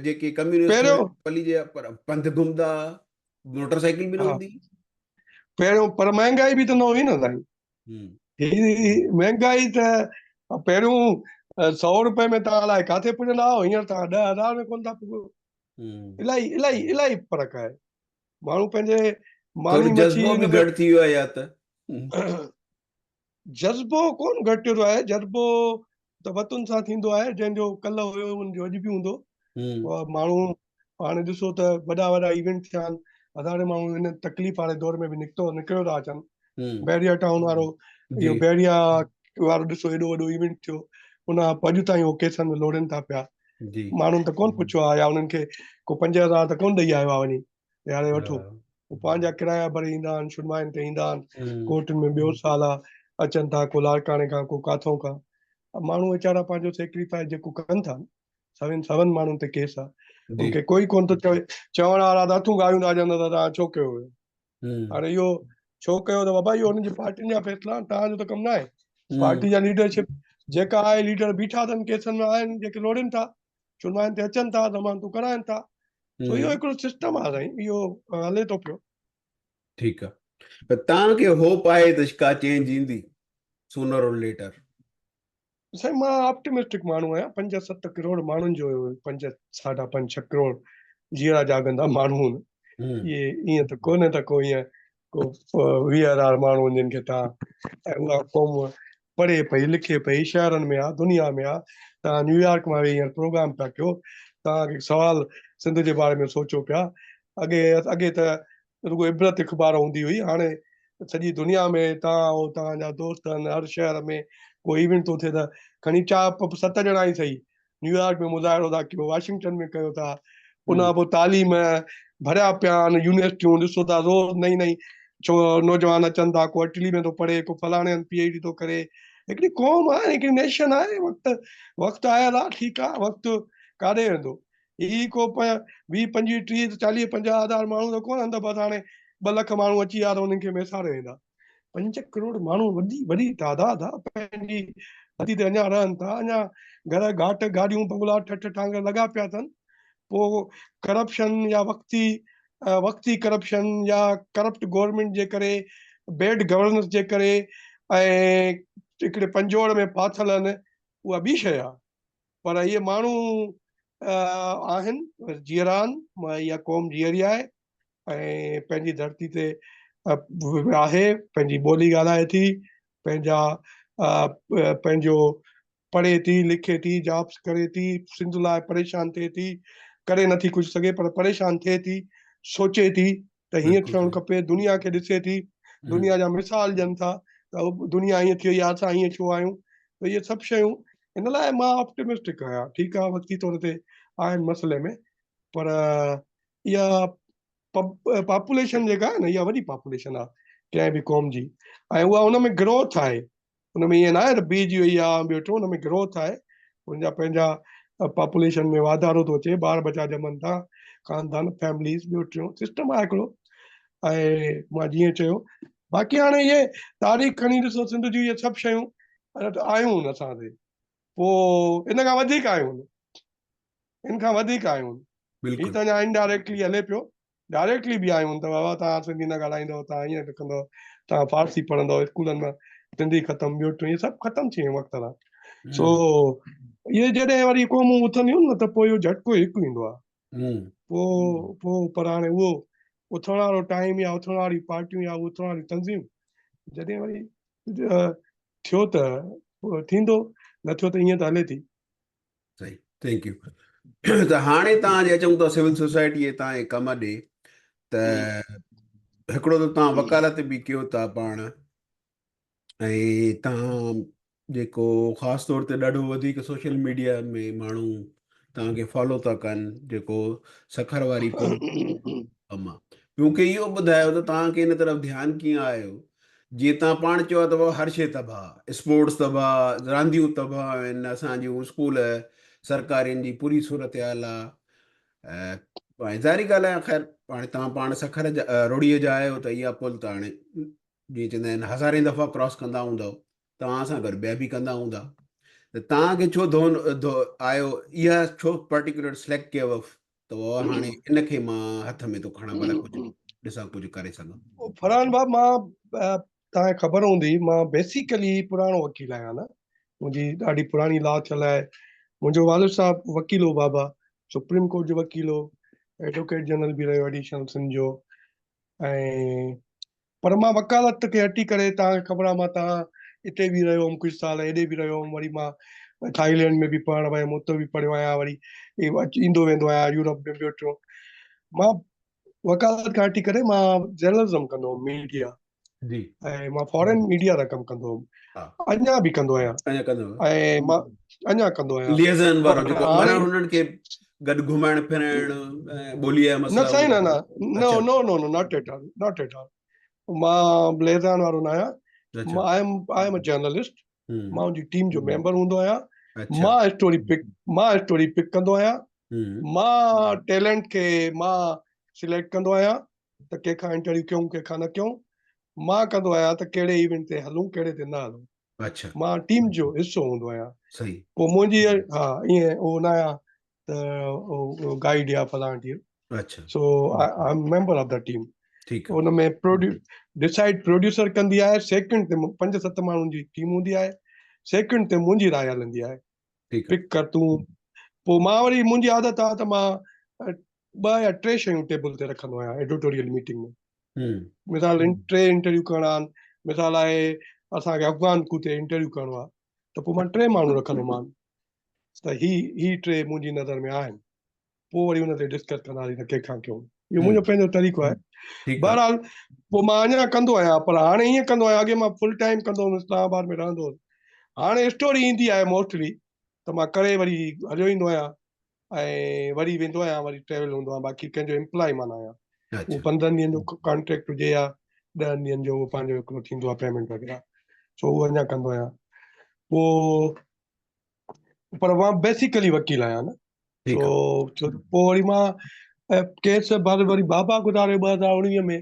جيڪي ڪميونسٽ پلي جي پر پنڌ گهمندا، موٽر سائيڪل به نه هوندي پهريون، پر مهنگائي به ته نه هئي نه سائين. هي مهنگائي ته پهريون 100 روپئي ۾ توهان الائي ڪاٿي پڄندا هئا، هينئر توهان 10,000 ۾ ڪونه ٿا پڳو. الاهي الاهي الاهي فرق آهي. ماڻهو پنهنجي ماني مڇي جذبو به گهٽ ٿي ويو آهي يا ته جذبو ڪون گهٽيو آهي، جذبو ته وطن سان ٿيندو آهي، جنهن جو ڪل هيو ان جو اڄ به هوندو. ماڻهو هاڻي ڏسو ته وڏا وڏا ايونٽ ٿيا آهن، هزارين ماڻهو ان تڪليف واري دور ۾ به نڪتو نڪريو ٿا اچن. بحريا ٽائون وارو اهو بحريا وارو ڏسو ايڏو وڏو ايونٽ ٿيو، ان کان پوء اڄ تائين اهو ڪيسن ۾ لوڙين ٿا پيا. ماڻهن ته ڪون پڇيو آهي يا انهن کي ڪو 5000 ته ڪون ڏئي آيو آهي وڃي يار وٺو. هو پنهنجا ڪرايا ڀري ايندا آهن، شنوائين تي ايندا آهن، ڪورٽن ۾ ٻيو سال آ اچن ٿا، ڪو لاڙڪاڻي کان ڪو ڪاٿون کان. ماڻهو ويچارا پنهنجو سيڪريفائس جيڪو ڪن ٿا، سوين سون ماڻهن تي ڪيس آ، ان کي ڪوئي ڪون ٿو چوي. چوڻ وارا ته هٿون ڳايون ٿا چون ته توهان ڇو ڪيو هيو. هاڻي اهو ڇو ڪيو ته بابا اهو انهن جي پارٽين جا فيصلا آهن، توهان جو ته ڪم نه آهي. پارٽي جا ليڊرشپ جيڪا آهي، ليڊر بيٺا اٿن ڪيسن ۾ آهن، جيڪي لوڙين ٿا، چونڊائن تي اچن ٿا، ضمانتون ڪرائن ٿا. سو اهو هڪڙو سسٽم آهي سائين، اهو هلي ٿو پيو. ٺيڪ آهي، پر توهان کي هوپ آهي ته ڪا چينج ايندي؟ Sooner or later. سائين مان آپٽمسٽڪ ماڻهو آهيان، 5 7 ڪروڙ ماڻهن جو 5 ساڍا 5 6 ڪروڙ جيئرا جاڳندا ماڻهو آهن، اهي ائين ته ڪونهي ته ڪو ائين ڪو 20 هزار ماڻهو آهن جن کي توهان ۽ اها قوم پڙهي پئي لکي پئي شهرن ۾ آ دنيا ۾ آ. توهان نيويارڪ مان ويهي هينئر پروگرام پيا ڪيو، توهان کي سوال سنڌ جي باري ۾ سوچو پيا. اڳي اڳي ته رڳو عبرت اخبار هوندي هئي، هاڻي سڄي دنيا ۾ توهان آهو، توهان جا دوست آهن، هر شهر ۾ ڪو ايونٽ ٿو ٿئي ته کڻي 4 7 ڄڻا ئي سهي نيويارڪ ۾ مظاهرو ٿا ڪيو، واشنگٽن ۾ ڪيو ٿا. ان کان پوء تعليم ڀريا پيا آهن يونيورسٽيون، ڏسو ٿا روز نئين نئين ڇو نوجوان اچن ٿا، ڪو اٽلي ۾ ٿو پڙهي، ڪو فلاڻي هنڌ پي ايڇ ڊي ٿو ڪري. هڪڙي قوم آهي، هڪڙي نيشن آهي، وقت وقت آيل آهي، ٺيڪ آهي، وقت ڪاڏي ويندو. هي ڪو 20 25 30 40 50 هزار ماڻهو ته ڪونه ته بس هاڻي 2 لک ماڻهو اچي ويا ته انهن کي ميساري ويندا. 5 ڪروڙ ماڻهو وڏي وڏي تعداد آ، پنهنجي ڌرتي تي اڃا رهن ٿا، اڃا گهر گهاٽ گاڏيون بنگلا ٺٺ ٺانگر لڳا پيا اٿن. پوء ڪرپشن يا وقتي وقتي ڪرپشن يا ڪرپٽ گورنمينٽ جي ڪري، بيڊ گورننس جي ڪري ۽ هڪڙي پنجوڙ ۾ ڦاٿل آهن، اها ٻي شيء آ. پر اهي ماڻهو آهن جيئرا آهن، اها قوم جيئري آهي ۽ پنهنجي ڌرتي تي آهي، پنهنجي ٻولي ڳالهائي ٿي، پنهنجا پنهنجو پڙهي ٿي، لکي ٿي، جابس ڪري ٿي، سنڌ لاء پريشان ٿئي ٿي، ڪري نٿي ڪجهه سگهي پر پريشان ٿئي ٿي، سوچي ٿي ته هيئن ٿيڻ کپي، دنيا کي ڏسي ٿي، دنيا جا مثال ڏين ٿا ته دنيا هيئن ٿي وئي آهي، اسان هيئن ڇو آهيون. ته اهي سڀ شيون ان لاء مان آپٽمسٽڪ آهيان. ٺيڪ آهي وقتي طور تي آهن مسئلي ۾ پر اها پاپوليشن جيڪا آهي نه اها وڏي پاپوليشن آهي ڪنهن به قوم جي ۽ اها ان ۾ گروٿ آهي، ان ۾ ائين ناهي ته بيهجي وئي آهي ٻيو ٽيون، ان ۾ گروٿ آهي، ان جا پنهنجا پاپوليشن ۾ واڌارو ٿو اچي، ٻار ٻچا ڄمن ٿا، خاندان فيمليز ٻيو ٽيون سسٽم آهي هڪڙو. ۽ مان جيئن چيو باقي هاڻي اهي تاريخ کڻي ڏسو سنڌ جون، اهي سڀ شيون آيون اسان تي، پوء ان کان وڌيڪ آيون، ان کان وڌيڪ آيون. هي ته اڃا انڊائريڪٽلي هلي پيو، ڊائريڪٽلي به آيون ته بابا توهان سنڌي نه ڳالهائيندؤ، توهان ائين لکندؤ، توهان فارسي پڙهندؤ، اسڪولن مان سنڌي ختم، ٻيو ٽيون، اهي سڀ ختم ٿي ويون وقت سان. سو اهي جڏهن وري قومون اٿنديون نه ته پوء اهو جهٽڪو هڪ ايندو آهي پوء پوء پر هاڻي اهو اٿڻ وارو ٽائيم يا اٿڻ واريون پارٽيون يا اٿڻ واريون تنظيم جڏهن وري ٿيو ته ٿيندو، نه ٿيو ته ائين ته هلي ٿي. صحيح، thank you. ته هاڻي تان جي اچون ٿا سول سوسائٽي جي تان جي ڪم ڏي، ته هڪڙو ته تان وڪالت به ڪيو ٿا پاڻ ۽ تان جيڪو خاص طور تي ڏاڍو وڌيڪ سوشل ميڊيا ۾ ماڻهو تان کي فالو ٿا ڪن جيڪو سکر واري پل ڪم آ. مون کي اهو ٻڌايو ته توهان کي ان طرف ڌيان ڪيئن آيو؟ جيئن توهان پاڻ چيو ته بابا هر شيء تباهه، اسپورٽس تباهه، رانديون تباهه آهن، اسان جون اسڪول سرڪارين جي پوري صورتحال آ. ۽ ظاهري ڳالهه آهي خير هاڻي توهان پاڻ سکر جا روهڙيء جا آهيو ته اها پل ته هاڻي جيئن چوندا آهن هزارين دفعا ڪراس ڪندا هوندؤ، توهان سان گڏ ٻيا به ڪندا هوندا، ته توهان کي ڇو ڌون آيو، اها ڇو پرٽيڪولر سليڪٽ ڪيو ته بابا هاڻي ان کي مان هٿ ۾ ٿو کڻان ڀلا ڪجهه ڏسان ڪجهه ڪري سگهان. فرحان ڀاء مان توهان کي خبر هوندي مان بيسيڪلي پراڻو وڪيل آهيان نه، منهنجي ڏاڍي پراڻي لا ٿيل آهي، منهنجو والد صاحب وڪيل هو، بابا سپريم ڪورٽ جو وڪيل هو، ايڊوڪيٽ جنرل به رهيو ايڊيشنل سنڌ جو، ۽ پر مان وڪالت کي هٽي ڪري توهان کي خبر آهي مان توهان اتي به رهيو هوم ڪجهه سال هيڏي به رهيو هوم، وري مان ٿائيلينڊ ۾ به پڙهڻ ويم، اتي به پڙهيو آهيان، وري ايندو ويندو آهيان يورپ ۾ ٻيو ٽيون. مان وڪالت کان هٽي ڪري مان جرنلزم ڪندو هوم، ميڊيا، جي، ۽ مان فارن ميڊيا سان ڪم ڪندو هوم، اڃا به ڪندو آهيان، اڃا ڪندو، ۽ مان اڃا ڪندو آهيان. ليزن وارو جيڪو معنيٰ انهن کي گڏ گهمائڻ ڦرائڻ ۽ ٻوليء جا مسئلا. نه سائين نه نه no no no no not at all, not at all. مان ليزان وارو نه آهيان، مان I M a journalist, مان ان جي ٽيم جو ميمبر هوندو آهيان، مان اسٽوري پڪ مان اسٽوري پڪ ڪندو آهيان، مان ٽيلنٽ کي مان سليڪٽ ڪندو آهيان ته ڪنهن کان انٽرويو ڪيون ڪنهن کان نه ڪيون، مان ڪندو آهيان ته ڪهڙي ايونٽ تي هلون ڪهڙي تي نه هلون. مان ٽيم جو حصو هوندو آهيان. پوء منهنجي ها ائين اهو نه آهيان ته گائيڊ يا فلاڻ team. So I am member of the team. ٺيڪ ان ۾ پروڊيو ڊسائيڊ پروڊيوسر ڪندي آهي، سيڪنڊ تي پنج ست ماڻهن جي ٽيم هوندي آهي، سيڪنڊ تي منهنجي راء هلندي آهي. ٺيڪ پڪ ڪر تون. پوء مان وري منهنجي عادت آهي ته مان ٻه يا ٽي شيون ٽيبل تي رکندو آهيان ايڊيٽوريل ميٽنگ ۾. مثال ٽي انٽرويو ڪرڻا آهن، مثال آهي اسان کي افغان ڪو تي انٽرويو ڪرڻو آهي ته پوء مان ٽي ماڻهو رکندومان ته هي هي ٽي منهنجي نظر ۾ آهن، پوء وري ان تي ڊسڪس ڪنداسين ته ڪنهن کان ڪيون. اهو منهنجو پنهنجو طريقو آهي. بهرحال پوء مان اڃا ڪندو آهيان، پر هاڻي ائين ڪندو آهيان، اڳي مان فل ٽائيم ڪندو هوس، اسلام آباد ۾ رهندو هوس، هاڻي اسٽوري ايندي آهي موسٽلي ته مان ڪري وري هليو ايندو آهيان ۽ وري ويندو آهيان، وري ٽريول هوندو آهيان، باقي ڪنهن جو امپلائي مان نه آهيان. اهو 15 ڏينهن جو ڪانٽريڪٽ هجي يا 10 ڏينهن جو، اهو پنهنجو هڪڙو ٿيندو آهي پيمينٽ وغيره، سو اهو اڃا ڪندو آهيان. پوء پر مان بيسيڪلي وڪيل آهيان نه، سو پوء وري مان ڪيس بعد وري بابا گذاريو 2019 ۾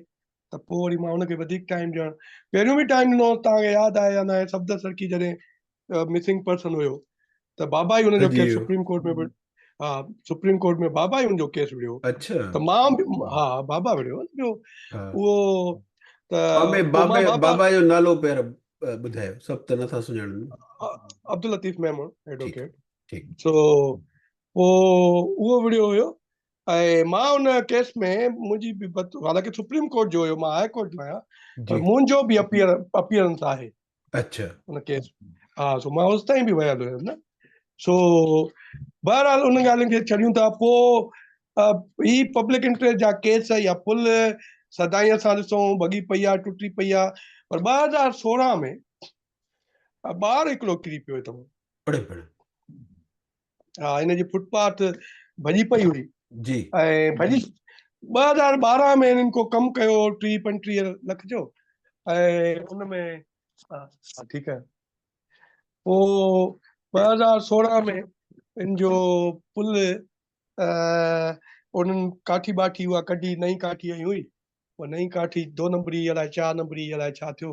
ته پوء وري مان ان کي وڌيڪ ٽائيم ڏيڻ، پهريون به ٽائيم ڏنو، توهان کي ياد آهي يا نه آهي، صفدر سرڪي جڏهن مسنگ پرسن هيو ته بابا ئي ان جو ڪيس سپريم ڪورٽ ۾ ها، سپريم ڪورٽ ۾ بابا ئي ان جو ڪيس وڙهيو. ته مان ها بابا وڙهيو جو اهو ته بابا بابا جو نالو پير ٻڌايو، سڀ ته نٿا سڃاڻن. عبداللطيف ميمڻ ايڊووڪيٽ. سو پوء اهو وڙهيو هيو ۽ مان ان ڪيس ۾ منهنجي به، حالانڪه سپريم ڪورٽ جو هيو، مان هاء ڪورٽ جو آهيان، پر منهنجو به اپيئرنس آهي ان ڪيس. ها، سو مان اوس تائين به ويل هيس نه. سو بهرحال ان ڳالهين کي ڇڏيون ٿا. پوء هي پبلڪ انٽريسٽ جا ڪيس يا پل سدائين اسان ڏسون ڀڳي پئي آ، ٽٽي پئي آ، پر 2016 ۾ ٻار هڪڙو ڪري پيو هتان. ها، هن جي فٽ پاٿ ڀڄي پئي هئي جي، ۽ ڀڄي 2012 ۾ هنن ڪو ڪم ڪيو 30 35 لک جو ۽ ان ۾ ها ٺيڪ آهي. پوء 2016 ۾ ان جو پل انهن ڪاٺي باٺي اها ڪڍي، نئين ڪاٺي هنئي هئي، اها نئين ڪاٺي دو نمبري الائي چار نمبري الائي ڇا ٿيو،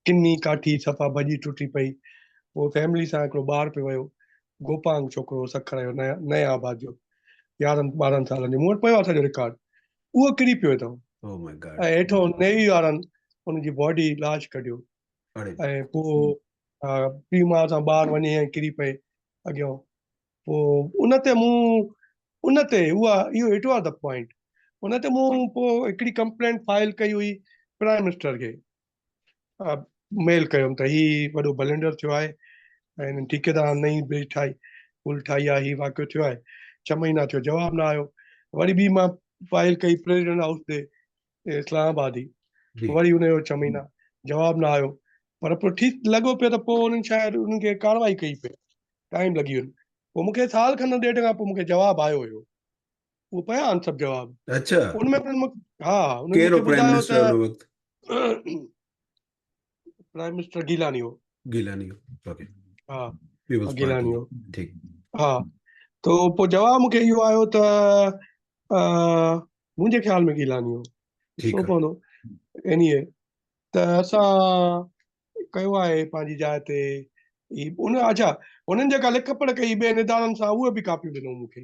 ڪني ڪاٺي صفا ڀڄي ٽٽي پئي. پوء فيملي سان هڪڙو ٻار پيو ويو، گوپانگ ڇوڪرو سکر جو، نئين آباد جو، 11 12 سالن جو، مون وٽ پيو آهي سڄو رڪارڊ، اهو ڪري پيو هتان ۽ هيٺو نيوي وارن ان جي باڊي لاش ڪڍيو ۽ پوء پيء ماء سان ٻار وڃي ۽ ڪري پئي اڳيان. پوء ان تي مون ان تي اها اهو it was the point, ان تي مون پوء هڪڙي ڪمپلينٽ فائل ڪئي هئي پرائم منسٽر کي، ميل ڪيم ته هي وڏو بلنڊر ٿيو آهي ۽ هنن ٺيڪيدارن نئين برج ٺاهي، پل ٺاهي آهي، هي واقعو ٿيو آهي. 6 مهينا ٿيو جواب نه آيو. وري ٻي مان فائل ڪئي پريزيڊنٽ هائوس تي اسلام آباد ئي، وري ان جو 6 مهينا جواب نه آيو. پر پوء ٺيڪ لڳو پيو ته پوء انهن شايد انهن کي ڪارروائي ڪئي پئي، ٽائيم لڳي ويو. پوء مون کي سال کن ڏيڍ کان پوء مون کي جواب آيو هيو، اهو پيا آهن سڀ جواب. ان ۾ ها انهن مون کي ٻڌايو ته پرائم منسٽر گيلاني هو. گيلاني هو، اوڪي. ها گيلاني هو، ٺيڪ. ها تو پوء جواب مون کي اهو آيو ته منهنجي خيال ۾ گيلاني هو، ڏسڻو پوندو. ايني وي ته اسان ڪيو آهي پنهنجي جاء تي ان. اڇا، انهن جيڪا لک پڙهه ڪئي ٻين ادارن سان، اهي به ڪاپيون ڏنو مون کي.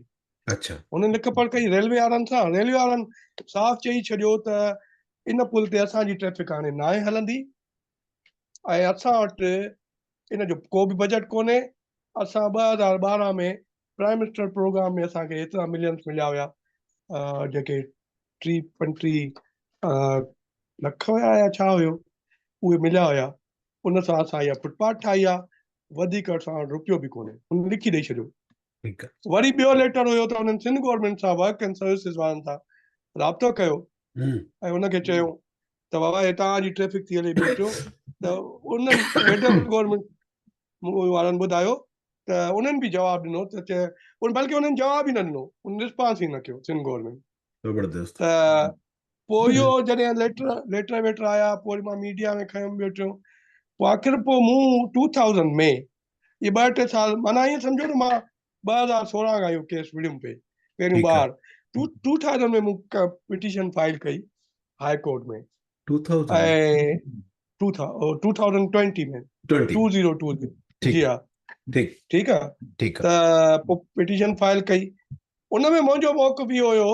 انهن لک پڙهه ڪئي ريلوي وارن سان، ريلوي وارن صاف چئي ڇڏيو ته ان پل تي اسان جي ٽريفڪ هاڻي ناهي هلندي ۽ اسان وٽ ان جو ڪو به بجيٽ ڪونهي. اسان 2012 ۾ پرائم منسٽر پروگرام ۾ اسان کي ايترا ملينس مليا هيا، جيڪي 30 35 لک هيا يا ڇا هيو، اهي مليا هيا، ان سان اسان اها فٽ پاٿ ٺاهي آهي، وڌيڪ اسان وٽ رپيو به ڪونهي. هن لکي ڏئي ڇڏيو. وري ٻيو ليٽر هيو ته انهن سنڌ گورنمينٽ سان ورڪ اينڊ سروسز وارن سان رابطو ڪيو ۽ ان کي چيو ته بابا هي توهان جي ٽريفڪ ٿي هلي ٻيو ٽيو، ته انهن فيڊرل گورنمينٽ وارن ٻڌايو ته انهن به جواب ڏنو ته بلڪه انهن جواب ئي نه ڏنو، ان رسپانس ئي نه ڪيو سنڌ گورنمينٽ. زبردست. ته پوء اهو جڏهن ليٽر ويٽر آيا، پوء وري مان ميڊيا ۾ کنيم ٻيو ٽيون، پوء آخر پوء مون 2000 ۾ اهي ٻه ٽي سال، معنيٰ ائين سمجهو ته مان 2016 کان اهو ڪيس وڙهيم پئي پهريون بار 2000 ۾ مون پٽيشن فائل ڪئي هاء ڪورٽ ۾ ۽ 2020 ۾ 2020، جي ها، ٺيڪ آ، ته پوء پٽيشن فائل ڪئي. ان ۾ منهنجو موقف اهو هيو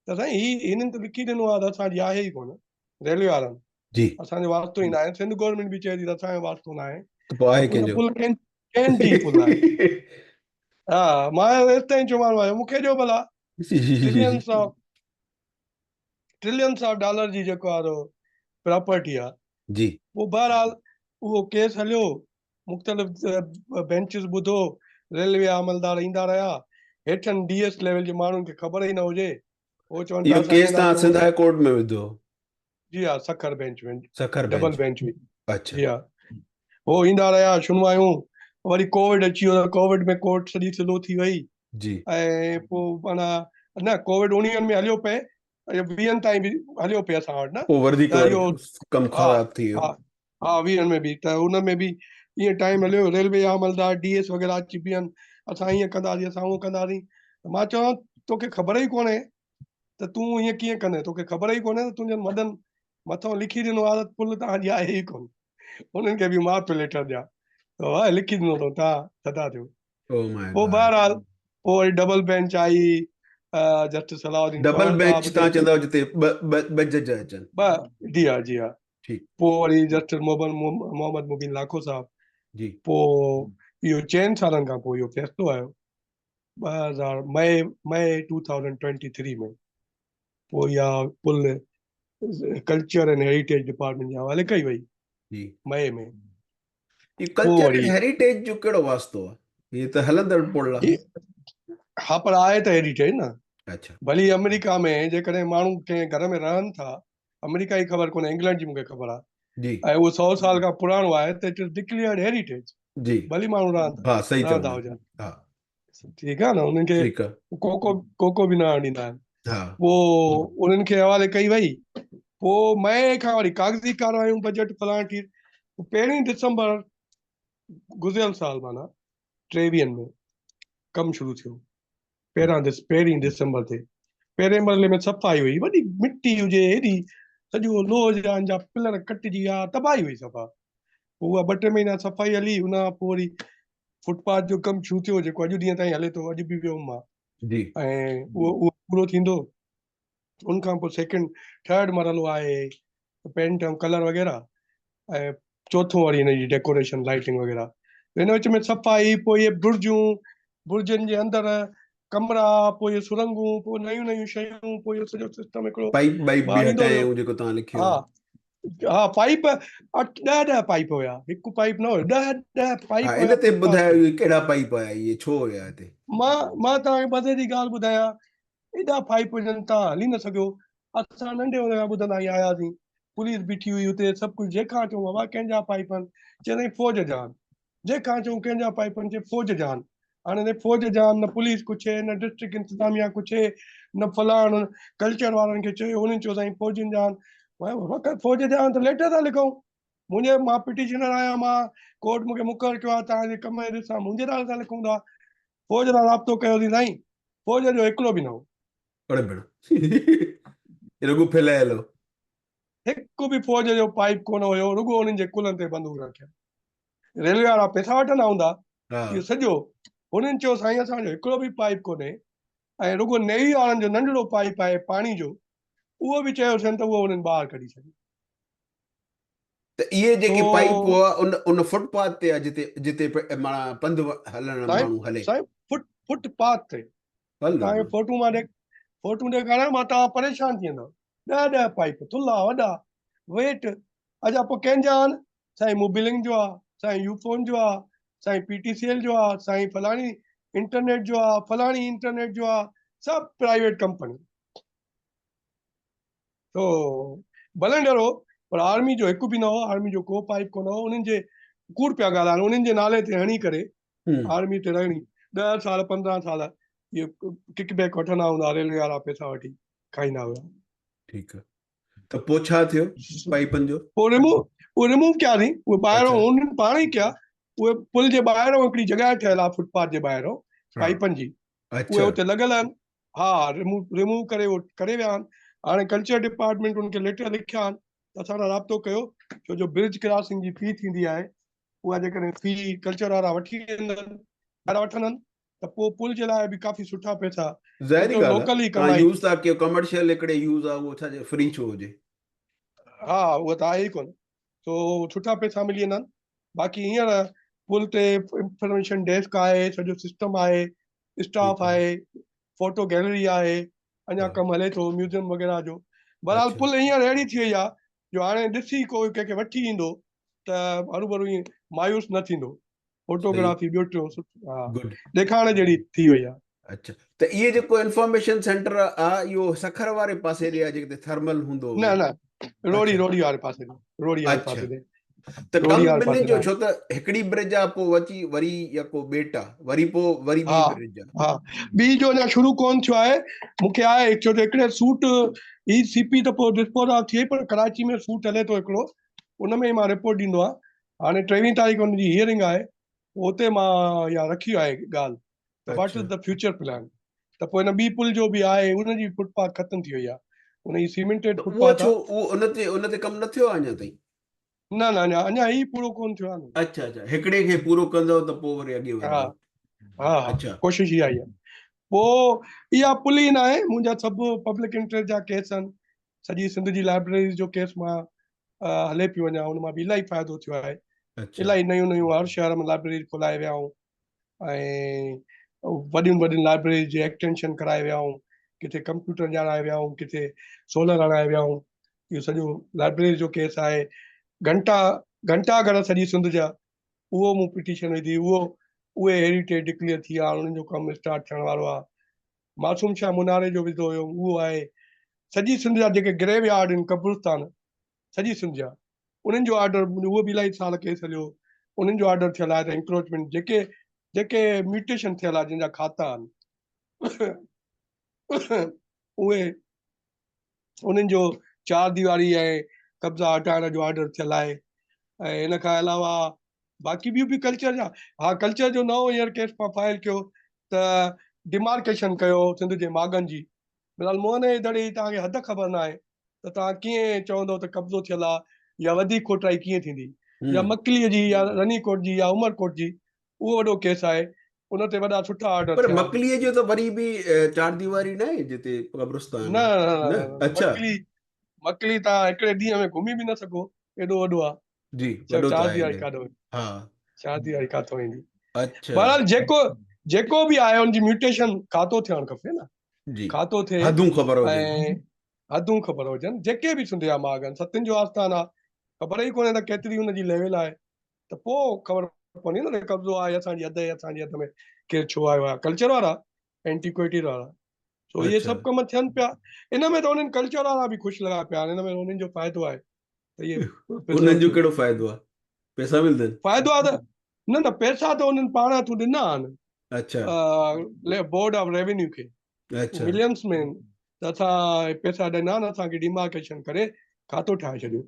ته سائين هي هنن ته لکي ڏنو آهي ته اسان جي آهي ئي ڪونه. ريلوي وارن جي اسان جو واسطو ئي ناهي سنڌ گورنمينٽ به چئي ٿي ته اسان جو واسطو ناهي ته پوء آهي ڪنهن جو پل ڪنهن جي پل آهي ها مان ايستائين چوان آهيان مون کي ڏيو ڀلا trillions of trillions of dollar جي جيڪو آهي پراپرٽي آهي جي پوء بهرحال اهو ڪيس هليو مختلف بينچز ٻڌو ريلوي عملدار ايندا رهيا هيٺن ڊي ايس ليول جي ماڻهن کي خبر ئي نه هجي هو چون اهو ڪيس تان سنڌ هاء ڪورٽ ۾ وڌو جي ها Sukkur bench ۾ Sukkur double bench هئي اڇا جي ها هو ايندا رهيا شنوايون وري ڪووڊ اچي ويو ڪووڊ ۾ ڪورٽ سڄي سلو ٿي وئي جي ۽ پوء معنيٰ نه ڪووڊ 19 ۾ هليو پئي 20 تائين به هليو پئي اسان وٽ نه پوء وڌيڪ ڪم خراب ٿي ويو ها ها 20 ۾ به ته ان ۾ به ائين ٽائيم هليو ريلوي جا عملدار ڊي ايس وغيره اچي بيهن اسان ائين ڪنداسين اسان اهو ڪنداسين ته مان چوان توکي خبر ئي ڪونهي ته تون ائين ڪيئن ڪندين توکي خبر ئي ڪونهي ته تنهنجن وڏن مٿو لکي ڏنو آهي ته پل توهان جي آهي ئي ڪونه انهن کي به مان پيو ليٽر ڏيان ته واهه لکي ڏنو اٿئون توهان ٿڌا ٿيو پوء بهرحال پوء وري ڊبل بينچ آئي جسٽس Salahuddin double bench تان چوندو جتي ٻه ٻه ٻه جج اچن ٻه جي ها جي ها ٺيڪ پوء وري جسٽس محمد مبين لاکو صاحب جي پوء اهو چئن سالن کان پوء اهو فيصلو آيو 2000 مئي مئي 2023 ۾ پوء اها پل ڪلچر اينڊ هيريٽيج ڊپارٽمينٽ جي حوالي ڪئي وئي جي مئي ۾ هي ڪلچر ۽ هيريٽيج جو ڪهڙو واسطو آهي؟ هي ته هلندڙ پل آهي. ها پر آهي ته هيريٽيج نه. اڇا. ڀلي آمريڪا ۾ جيڪڏهن ماڻهو ڪنهن گهر ۾ رهن ٿا، آمريڪا جي خبر ڪونهي انگلينڊ جي مون کي خبر آهي. جي. ۽ اهو 100 سال کان پراڻو آهي ته it is declared heritage. جي. ڀلي ماڻهو رهن ها صحيح چئو رهندا هجن. ها. ٺيڪ آهي نه انهن کي ٺيڪ آهي. ڪوڪو ڪوڪو به نه آڻ ڏيندا آهن. ها. پوء انهن کي حوالي ڪئي وئي. پوء مئي کان وري ڪاغذي ڪاروايون بجيٽ فلاڻ ٺير پهرين ڊسمبر گذريل سال معنيٰ 23 ۾ ڪم شروع ٿيو پهريان پهرين ڊسمبر تي پهرين مرحلي ۾ صفائي هئي وڏي مٽي هجي هيڏي سڄو لوهه جا جا پلر ڪٽجي ويا تباهي هئي صفا پوء اها ٻه ٽي مهينا صفائي هلي ان کان پوء وري فٽ پاٿ جو ڪم شروع ٿيو جيڪو اڄ ڏينهن تائين هلي ٿو اڄ به ويو هوم مان جي ۽ اهو اهو پورو ٿيندو ان کان پوء سيڪنڊ ٿرڊ مرحلو آهي پينٽ ۽ ڪلر وغيره ۽ چوٿون وري هن جي ڊيڪوريشن لائٽنگ وغيره ان وچ ۾ صفائي پوء اهي برجون برجن جي اندر ڪمرا پوء اهي سرنگون پوء نيون نيون شيون پوء اهو سڄو سسٽم هڪڙو پائپ وائپ به هٽايائون جيڪو توهان لکيو ها ها پائپ 8 10 10 پائپ هيا هڪ پائپ نه هيو 10 10 پائپ ها ان تي ٻڌايو اهي ڪهڙا پائپ آيا اهي ڇو هيا هتي مان مان توهان کي مزي جي ڳالهه ٻڌايان ايڏا پائپ هجن توهان هلي نه سگهيو اسان ننڍي هوندي کان ٻڌندا ئي آياسين پوليس بيٺي هئي اتي سڀ ڪجهه جنهن کان چئون بابا ڪنهن جا پائپ آهن چي سائين فوج جا آهن جنهن کان چئون ڪنهن جا پائپ آهن چي فوج جا آهن هاڻي نه فوج جا آهن نه پوليس ڪڇي نه ڊسٽرڪٽ انتظاميا ڪڇي نه فلاڻ ڪلچر وارن کي چيو انهن چيو سائين فوجين جا آهن فوج جا آهن ته ليٽر ٿا لکون منهنجي مان پٽيشنر آهيان مان ڪورٽ مونکي مقرر ڪيو آهي توهان جي ڪم جي ڏسان منهنجي نالي سان لکون ٿا فوج سان رابطو ڪيوسين سائين فوج جو هڪڙو به نه هو اڙي ڀيڻ رڳو ڦهلايل هو هڪ به فوج جو پائيپ ڪونه هيو رڳو انهن جي ڪلهن تي بندوق رکيل ريلوي وارا پئسا وٺندا هوندا اهو سڄو هنن چيو سائين اسان جو هڪڙو به پائيپ ڪونهي ۽ رڳو نيوي وارن جو ننڍڙو پائيپ آهي پاڻي جو اهو به چيوسين ته اهو هنن ٻاهر ڪڍي ڇڏيو ته اهي جيڪي پائيپ هئا ان ان فٽ پاٿ تي جتي جتي معنيٰ پنڌ هلڻ ماڻهو هلي سائين فٽ فٽ پاٿ تي توهان کي فوٽو مان ڏيک فوٽو ڏيکاريان مان توهان پريشان ٿي ويندؤ 10 10 پائيپ ٿلها وڏا ويٽ اڇا پوء ڪنهن جا آهن سائين موبيلنگ جو آ سائين يو فون جو آ سائين پي ٽي سي ايل جو آ سائين فلاڻي انٽرنيٽ جو آ فلاڻي انٽرنيٽ جو آ سڀ پرائيويٽ ڪمپني تو بلنڊر هو پر آرمي جو هڪ به نه هو آرمي جو ڪو پائيپ ڪونه هو انهن جي ڪوڙ پيا ڳالهائن انهن جي نالي تي هڻي ڪري آرمي تي رهڻي 10 سال 15 سال اهي ڪڪ بيڪ وٺندا هوندا ريلوي وارا پئسا وٺي کائيندا هيا ٺيڪ ته پوء ڇا ٿيو پائيپن جو پوء ريموو اهي ريموو ڪيا سين اهي ٻاهران انهن پاڻ ئي ڪيا اهي پل جي ٻاهران هڪڙي جڳهه ٺهيل آهي فٽ پاٿ جي ٻاهران پائيپن جي اهي اتي لڳل آهن ها ريموو ريموو ڪري اهو ڪري ويا آهن هاڻي ڪلچر ڊپارٽمينٽ ان کي ليٽر لکيا آهن ته اسان سان رابطو ڪيو ڇو جو برج ڪراسنگ جي في ٿيندي آهي اها جيڪڏهن في ڪلچر وارا وٺي ويندن وارا وٺندن ته پوء پل جي لاء به ڪافي سٺا پئسا ظاهري ڳالهه آهي لوڪل ئي توهان ڪمائي يوز ٿا ڪيو ڪمرشل هڪڙي يوز آهي اهو ڇا جي فري ڇو هجي. ها اها ته آهي ئي ڪونه سو سٺا پئسا ملي ويندا آهن باقي هينئر پل تي انفارميشن ڊيسڪ آهي سڄو سسٽم آهي اسٽاف آهي فوٽو گيلري آهي اڃا ڪم هلي ٿو ميوزيم وغيره جو بهرحال پل هينئر اهڙي ٿي وئي آهي جو هاڻي ڏسي ڪو ڪنهن کي وٺي ايندو ته هروڀرو ائين مايوس نه ٿيندو فوٽوگرافي ٻيو ٽيون ها ڏيکارڻ جهڙي ٿي وئي آهي. اڇا ته اهي جيڪو انفارميشن سينٽر آ اهو سکر واري پاسي ڏي آ جيڪي ٿرمل هوندو نه نه روهڙي روهڙي واري پاسي ڏي روهڙي واري پاسي ڏي ته ڪم ٻنهي جو ڇو ته هڪڙي برج آ پوء اچي وري يڪو ٻيٽ آ وري پوء وري ٻي برج آ ها ٻي جو اڃا شروع ڪون ٿيو آهي مونکي آهي ڇو ته هڪڙي سوٽ هي سي پي ته پوء ڊسپوز آف ٿي وئي پر ڪراچي ۾ سوٽ هلي ٿو هڪڙو ان ۾ مان رپورٽ ڏيندو آهيان هاڻي ٽيويهين تاريخ ان جي هيئرنگ آهي اتي مان اها رکي آهي ڳالهه ته what is the future plan ته پوء ان ٻي پل جو به آهي ان جي فٽ پاٿ ختم ٿي وئي آهي ان جي سيمينٽيڊ فٽ پاٿ ڇو اهو ان تي ان تي ڪم نه ٿيو آهي اڃا تائين؟ نه نه اڃا اڃا هي پورو ڪون ٿيو آهي نه. اڇا اڇا هڪڙي کي پورو ڪندو ته پوء وري اڳي وڌندو. ها ها اڇا ڪوشش اها ئي آهي پوء اها پل ئي ناهي منهنجا سڀ پبلڪ انٽريسٽ جا ڪيس آهن سڄي سنڌ جي لائبريريز جو ڪيس مان هلي پيو وڃان ان مان به الاهي فائدو ٿيو آهي الاهي نيون نيون هر شهر ۾ لائبريري کولائي ويا آهيون ۽ وڏين وڏين لائبريري جي ايڪسٽينشن ڪرائي ويا آهيون ڪٿي ڪمپيوٽر ڄاڻائي ويا آهيون ڪٿي سولر هڻائي ويا آهيون اهو سڄو لائبريري جو ڪيس آهي گهنٽا گهنٽا گهر سڄي سنڌ جا اهو مون پٽيشن وڌي اهو اهي هيريٽيج ڊڪليئر ٿي ويا انهن جو ڪم اسٽارٽ ٿيڻ وارو آهي معصوم شاهه مناري جو وڌو هيو اهو آهي سڄي سنڌ جا جيڪي گريو يارڊ آهن قبرستان سڄي سنڌ جا انهن جو آرڊر اهو به الاهي سال ڪيس هليو انهن جو آرڊر ٿيل آهي ته انڪروچمينٽ جيڪي جيڪي ميوٽيشن ٿيل آهي جن جا کاتا آهن اهي انهن جو چار ديواري ۽ قبضا هٽائڻ جو آرڊر ٿيل آهي ۽ ان کان علاوه باقي ٻيون به ڪلچر جا ها ڪلچر جو نئون هينئر ڪيس مان فائل ڪيو ته ڊيمارڪيشن ڪيو سنڌ جي ماڳن جي بلال موهن جي دڙي جي توهان کي حد خبر ناهي ته توهان ڪيئن چوندو ته قبضو ٿيل آهي يا وڌيڪ کوٽائي ڪيئن ٿيندي يا مڪلي جي يا رني ڪوٽ جي يا عمر ڪوٽ جي اهو وڏو ڪيس آهي ان تي وڏا سٺا آرڊر پر مڪلي جو ته وري به چار ديواري ناهي جتي قبرستان نه نه اڇا مڪلي مڪلي توهان هڪڙي ڏينهن ۾ گهمي به نه سگهو ايڏو وڏو آهي جي وڏو ته آهي ها چار ديواري ڪاٿو ايندي اڇا بهرحال جيڪو جيڪو به آهي ان جي ميوٽيشن کاتو ٿيڻ کپي نه جي کاتو ٿئي حدون خبر هجن حدون خبر هجن جيڪي به سنڌ جا ماڳ آهن ستن جو آستان آهي خبر ئي ڪونهي ته ڪيتري ان جي ليول آهي ته پوء خبر پوندي نه ته قبضو آهي اسان جي حد اسان جي حد ۾ ڪير ڇو آيو آهي ڪلچر وارا اينٽيڪوئٽي وارا سو اهي سڀ ڪم ٿين پيا ان ۾ ته انهن ڪلچر وارا به خوش لڳا پيا آهن ان ۾ انهن جو فائدو آهي ته اهي انهن جو ڪهڙو فائدو آهي پئسا ملدن فائدو آهي ته نه نه پئسا ته انهن پاڻ هٿون ڏنا آهن اڇا بورڊ آف ريونيو کي اڇا ملينس ۾ ته اسان پئسا ڏنا آهن اسان کي ڊيمارڪيشن ڪري کاتو ٺاهي ڇڏيو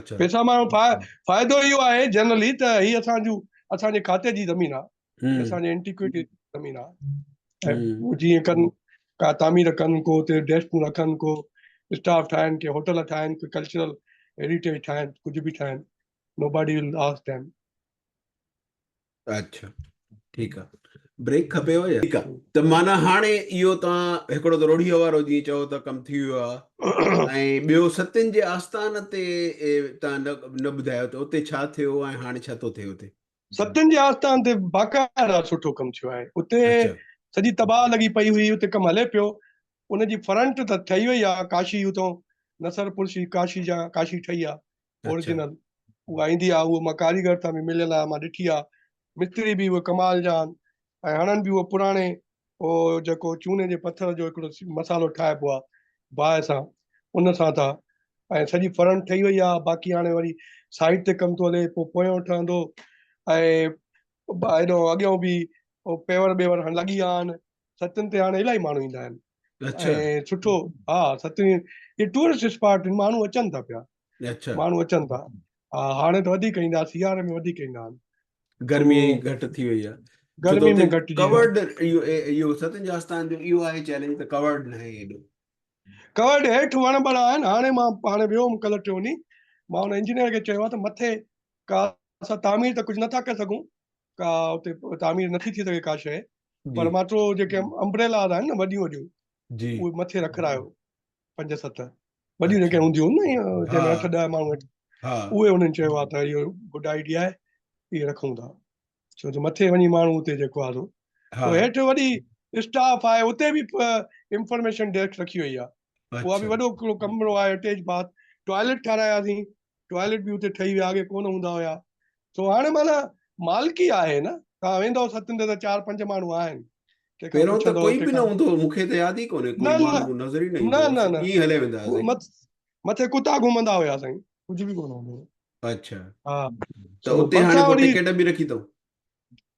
اڇا پئسا مان فائدو اهو آهي جنرلي ته هي اسان جون اسان جي کاتي جي زمين آهي اسان جي اينٽيڪوئٽي زمين آ ۽ هو جيئن ڪن ڪا تعمير ڪن ڪو اتي ڊيسڪون رکن ڪو اسٽاف ٺاهن ڪي هوٽل ٺاهن ڪي ڪلچرل هيريٽيج ٺاهن ڪجهه به ٺاهن نو باڊي ول آسڪ ديم. اڇا ٺيڪ آ بريڪ کپيو يا ٺيڪ آ ته معنيٰ هاڻي اهو توهان هڪڙو ته روڙهي وارو جيئن چئو ته ڪم ٿي ويو آ ۽ ٻيو ستين جي آستان تي توهان نه ٻڌايو ته اتي ڇا ٿيو ۽ هاڻي ڇا ٿو ٿئي اتي. ستن جي آستان تي باقاعده سٺو ڪم ٿيو آهي. اتي سڄي تباهه لڳي پئي هئي، اتي ڪم هلي پيو. ان جي فرنٽ ته ٺهي وئي آهي، ڪاشي اتان نصرپور جي ڪاشي جا ڪاشي ٺهي آهي اوريجنل، اها ايندي آهي، اهو مان ڪاريگر سان به مليل آهيان، مان ڏٺي آهي. مستري به اهي ڪمال جا آهن ۽ هڻن به اهو پراڻي اهو جيڪو چوني جي پٿر جو هڪڙو مصالحو ٺاهبو آهي باهه سان، ان سان ٿا ۽ سڄي فرنٽ ٺهي وئي آهي باقي هاڻي وري سائيڊ تي ڪم ٿو هلي پوء پويون ٺهندو ۽ هيڏو اڳيون به پيور بيور هاڻي لڳي ويا آهن ستن تي هاڻي الاهي ماڻهو ايندا آهن ۽ سٺو ها ستن هي ٽوئرسٽ اسپاٽ ماڻهو اچن ٿا پيا ماڻهو اچن ٿا ها هاڻي ته وڌيڪ ايندا سياري ۾ وڌيڪ ايندا آهن گرمي گهٽ ٿي وئي آهي گرمي ۾ گهٽ ڪورڊ اهو ستن جي آستان جو اهو آهي چئلينج ته ڪورڊ نه آهي ايڏو ڪورڊ هيٺ وڻ بڻ آهن هاڻي مان هاڻي ويو هوم ڪلهه ٽيون ڏينهن مان ان انجنيئر کي چيو آهي ته مٿي ڪا اسان تعمير ته ڪجهه نٿا ڪري سگهون ڪا اتي تعمير نٿي ٿي سگهي ڪا شيء پر ماترو جيڪي امبريلا آهن نه وڏيون وڏيون جي اهي مٿي رکرايو پنج ست وڏيون جيڪي هونديون آهن نه جنهن ۾ اٺ ڏهه ماڻهو اهي انهن چيو آهي ته اهو گڊ آئيڊيا آهي اهي رکون ٿا ڇو ته مٿي وڃي ماڻهو اتي جيڪو آهي سو هيٺ وڏي اسٽاف آهي اتي به انفارميشن ڊيسڪ رکي وئي آهي اها به وڏو هڪڙو ڪمرو آهي اٽيچ باٿ ٽوائليٽ ٺاراياسين ٽوائليٽ به اتي ٺهي ويا اڳي ڪونه هوندا هيا سو هاڻي معنيٰ مالڪي آهي نه توهان ويندو ستن تي ته چار پنج ماڻهو آهن پهريون ته ڪوئي به نه هوندو هو مون کي ته ياد ئي ڪونهي ڪوئي ماڻهو نظر ئي نه ايندو نه نه ائين هلي ويندا هئاسين مٿي ڪتا گهمندا هيا سائين ڪجهه به ڪونه هوندو هو. اڇا ها ته اتي هاڻي پوء ٽڪيٽ به رکي اٿئون؟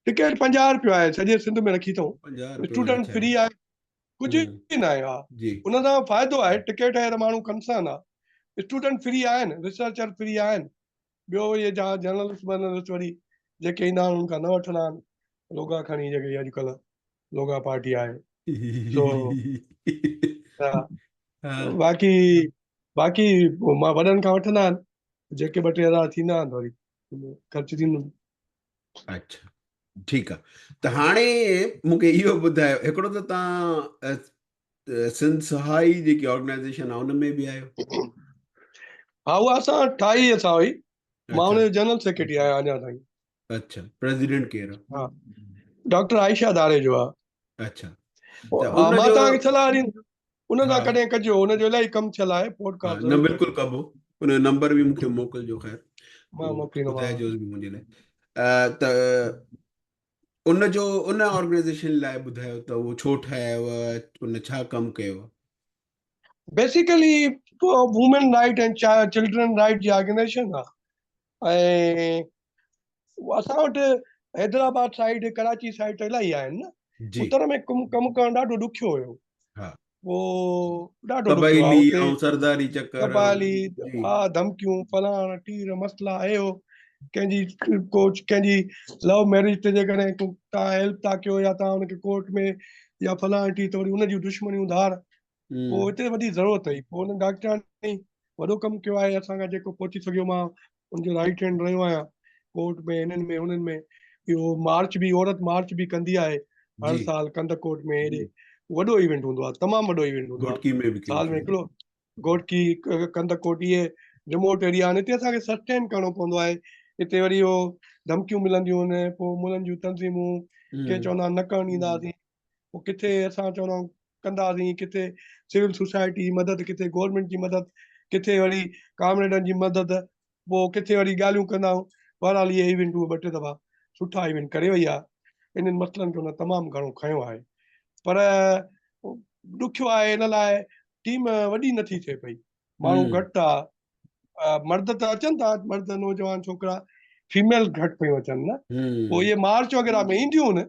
ٽڪيٽ 50 روپيو آهي سڄي سنڌ ۾ رکي اٿئون اسٽوڊنٽ فري آهي ڪجهه به نه آهي ها ان سان فائدو آهي ٽڪيٽ آهي ته ماڻهو ڪنسرن آهي اسٽوڊنٽ فري آهن ريسرچر فري آهن ٻيو اهي جا جرنلسٽ ورنلسٽ وري جيڪي ايندا آهن انهن کان نه وٺندا آهن لوگا کڻي جيڪي اڄڪلهه لوگا پارٽي آهي سو باقي باقي مان وڏن کان وٺندا آهن جيڪي ٻه ٽي هزار ٿيندا آهن وري خرچ ٿيندو. اڇا ٺيڪ آ ته هاڻي مونکي اهو ٻڌايو هڪڙو ته تان سنڌ سهائي جيڪي آرگنائيزيشن آ ان ۾ به آهيو؟ ها اها اسان ٺاهي اسان هئي مان ان جو جنرل سيڪريٽري آهيان اڃا تائين. اڇا پريزيڊنٽ ڪير آ؟ ها ڊاڪٽر عائشه ڌاريجو آ. اڇا ته ان مان توهان کي صلاح ڏيندس ان سان ڪڏهن ڪجو ان جو الاهي ڪم ٿيل آهي پوڊڪاسٽ. نه بلڪل ڪبو ان جو نمبر به مونکي موڪلجو خير مان موڪليندومانو ٻڌائجوس به منهنجي لاء ته ان جو ان آرگنائيزيشن لاء ٻڌايو ته اهو ڇو ٺاهيو ان ڇا ڪم ڪيو؟ Basically women right ۽ children right جي آرگنائيزيشن آ ۽ اسان وٽ حيدرآباد سائيڊ ڪراچي سائيڊ ته الاهي آهن نه اتر ۾ ڪم ڪم ڪرڻ ڏاڍو ڏکيو هيو ها پوء ڏاڍو ڏکيو قبائلي ۽ سرداري چڪر قبائلي ها ڌمڪيون فلاڻ ٽير مسئلا هي هو ڪنهن جي ڪو ڪنهن جي لو ميرج تي جيڪڏهن ڪو تان هيلپ ٿا ڪيو يا تان ان کي ڪورٽ ۾ يا فلاڻ ٽير ته وري ان جون دشمنيون ڌار پوء اتي وڏي ضرورت هئي پوء ان ڊاڪٽراڻي وڏو ڪم ڪيو آهي اسان کان جيڪو پهچي سگهيو مان ان جو رائٽ هينڊ رهيو آهيان ڪورٽ ۾ هنن ۾ هنن ۾ اهو مارچ به عورت مارچ به ڪندي آهي هر سال ڪنڌڪوٽ ۾ هيڏي وڏو ايونٽ هوندو آهي تمام وڏو ايونٽ هوندو آهي ۾ به سال ۾ هڪڙو گهوٽڪي ڪنڌڪوٽ اهي ريموٽ ايريا آهن هتي اسان کي سسٽين ڪرڻو پوندو آهي هتي وري اهو ڌمڪيون ملنديون آهن پوء ملن جون تنظيمون ڪي چوندا آهن نه ڪرڻ ڏينداسين پوء ڪٿي اسان چوندا آهيون ڪنداسين ڪٿي سول سوسائٽي جي مدد ڪٿي گورنمينٽ جي مدد ڪٿي وري ڪامريڊن جي مدد پوء ڪٿي وري ڳالهيون ڪندا آهيون بهرحال اهي ايونٽ اهي ٻه ٽي دفعا سٺا ايونٽ ڪري وئي آهي انهن مسئلن کي هن تمام گهڻو کنيو آهي پر ڏکيو آهي ان لاء ٽيم وڏي نٿي ٿئي پئي ماڻهو گهٽ آ مرد ته اچن ٿا مرد نوجوان ڇوڪرا فيميل گهٽ پيون اچن نه پوء اهي مارچ وغيره ۾ اينديون نه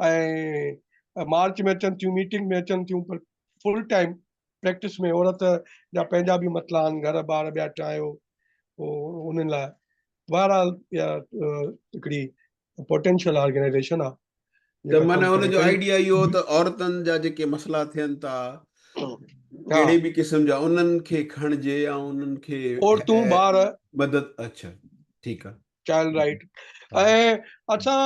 ۽ مارچ ۾ اچن ٿيون ميٽنگ ۾ اچن ٿيون پر فل ٽائيم پريڪٽس ۾ عورت جا پنهنجا به مسئلا آهن گهر ٻار ٻيا ٽاهيو پوء انهن لاء بهرحال اها هڪڙي پوٽينشل آرگنائيزيشن آهي ته معنيٰ ان جو آئيڊيا اهو ته عورتن جا جيڪي مسئلا ٿين ٿا ڪهڙي به قسم جا انهن کي کڻجي ۽ انهن کي عورتون ٻار مدد اڇا ٺيڪ آهي چائلڊ رائيٽ ۽ اسان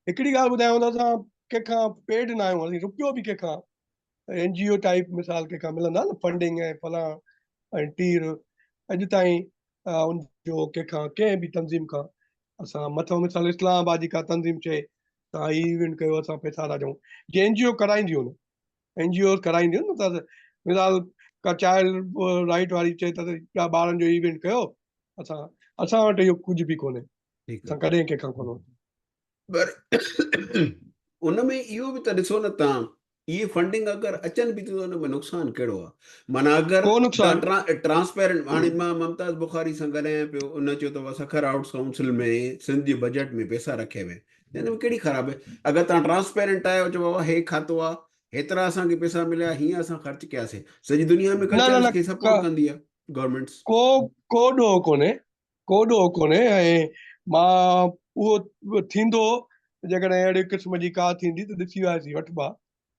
هڪڙي ڳالهه ٻڌايون ته اسان ڪنهن کان پيڊ نه آهيون اسين روپيو به ڪنهن کان اين جي او ٽائيپ مثال ڪنهن کان ملندا نه فنڊنگ ۽ فلاڻ ۽ ٽير اڄ تائين ان جو ڪنهن کان ڪنهن به تنظيم کان اسان مٿو مثال اسلام آباد جي ڪا تنظيم چئي تان هي ايونٽ ڪيو اسان پيسا ٿا ڏيون جي اين جي او ڪرائينديون اين جي اوز ڪرائينديون نه ته مثال ڪا چائلڊ رائيٽ واري چئي ته ٻارن جو ايونٽ ڪيو اسان اسان وٽ اهو ڪجهه به ڪونهي اسان ڪڏهن ڪنهن کان ڪونه پر ان ۾ اهو به ته ڏسو نه تان اهي فنڊنگ اگر اچن به ٿيون ته ان ۾ نقصان ڪهڙو آهي معنيٰ اگر ڪو نقصان ٽرانسپيرنٽ هاڻي مان ممتاز بخاري سان ڳالهايان پيو ان چيو ته سکر آرٽس ڪائونسل ۾ سنڌ جي بجيٽ ۾ پيسا رکيا ويا ان ۾ ڪهڙي خراب آهي اگر تان ٽرانسپيرنٽ آهيو چئو بابا هي کاتو آهي هيترا اسان کي پيسا مليا هيئن اسان خرچ ڪياسي سڄي دنيا ۾ ڪلچر کي سپورٽ ڪندي آهي گورنمينٽس. ڪو ڪو ڏوهه ڪونهي ڪو ڏوهه ڪونهي ۽ مان اهو ٿيندو جيڪڏهن اهڙي قسم جي ڪا ٿيندي ته ڏسي وائسي وٺبا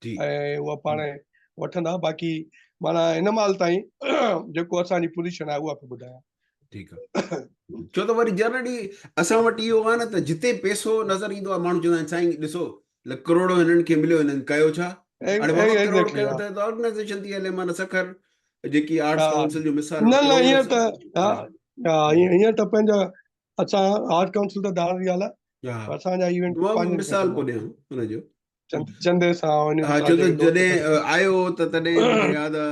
۽ اها پاڻ وٺندا باقي معنيٰ هن مهل تائين جيڪو اسان جي پوزيشن آهي اها پيو ٻڌايان. ٺيڪ آهي ڇو ته وري جنرلي اسان وٽ اهو آهي نه ته جتي پيسو نظر ايندو آهي ماڻهو چوندا آهن سائين ڏسو ڪروڙو هنن کي مليو هنن ڪيو ڇا؟ اڙي بابا ڪروڙ ڪيو ته آرگنائيزيشن ٿي هلي معنيٰ سکر جيڪي آرٽس ڪائونسل جو مثال نه نه ائين ته ها ها ائين ته پنهنجا اسان آرٽ ڪائونسل ته ڌار ڳالهه آهي اسان جا ايونٽ پنهنجو مثال پيو ڏيان ان جو چندي سان ها ڇو ته جڏهن آيو ته تڏهن مونکي ياد آ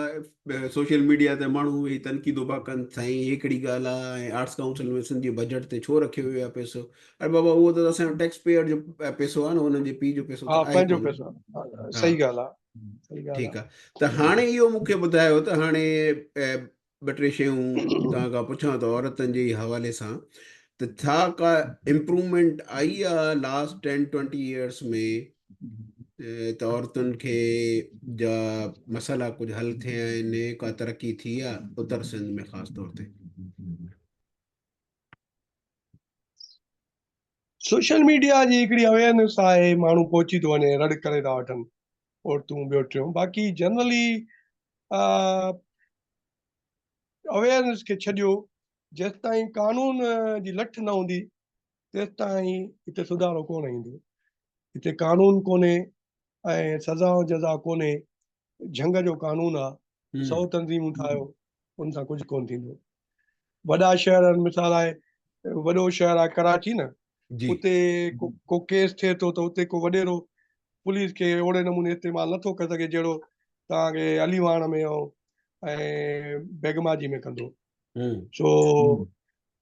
سوشل ميڊيا تي ماڻهو ويهي تنقيدون پيا ڪن سائين هي ڪهڙي ڳالهه آ ۽ آرٽس ڪائونسل ۾ سنڌ جي بجيٽ تي ڇو رکيو ويو آ پئسو اڙي بابا اهو ته اسان جو ٽيڪس پيئر جو پئسو آ نه انهن جي پيء جو پئسو ته آهي پنهنجو پئسو صحيح ڳالهه آ صحيح ڳالهه ٺيڪ آ ته هاڻي اهو مونکي ٻڌايو ته هاڻي ٻه ٽي شيون توهان کان پڇان ته عورتن جي حوالي سان ته ڇا ڪا امپروومينٽ آئي آ لاسٽ ٽين ٽوئنٽي ايئرس ۾ ته عورتن کي جا مسئلا ڪجهه حل ٿيا آهن ڪا ترقي ٿي آ اتر سنڌ ۾ خاص طور تي؟ سوشل ميڊيا جي هڪڙي اويئرنيس آهي ماڻهو پهچي ٿو وڃي رڙ ڪري ٿا وٺن عورتون ٻيو ٽيون باقي جنرلي اويئرنيس کي ڇڏيو جيستائين قانون جي لٺ نه هوندي تيستائين هتي سڌارو ڪونه ايندو هتي قانون ڪونهي ۽ سزا و جزا ڪونهي جهنگ جو قانون آ سو تنظيمون ٺاهيو ان سان ڪجهه ڪونه ٿيندو وڏا شهر آهن مثال آهي وڏو شهر آهي ڪراچي نه اتي ڪو ڪيس ٿئي ٿو ته اتي ڪو وڏيرو پوليس کي اهڙي نموني استعمال نٿو ڪري سگهي جهڙو توهان کي علي واڻ ۾ ۽ بيگماجي ۾ ڪندو سو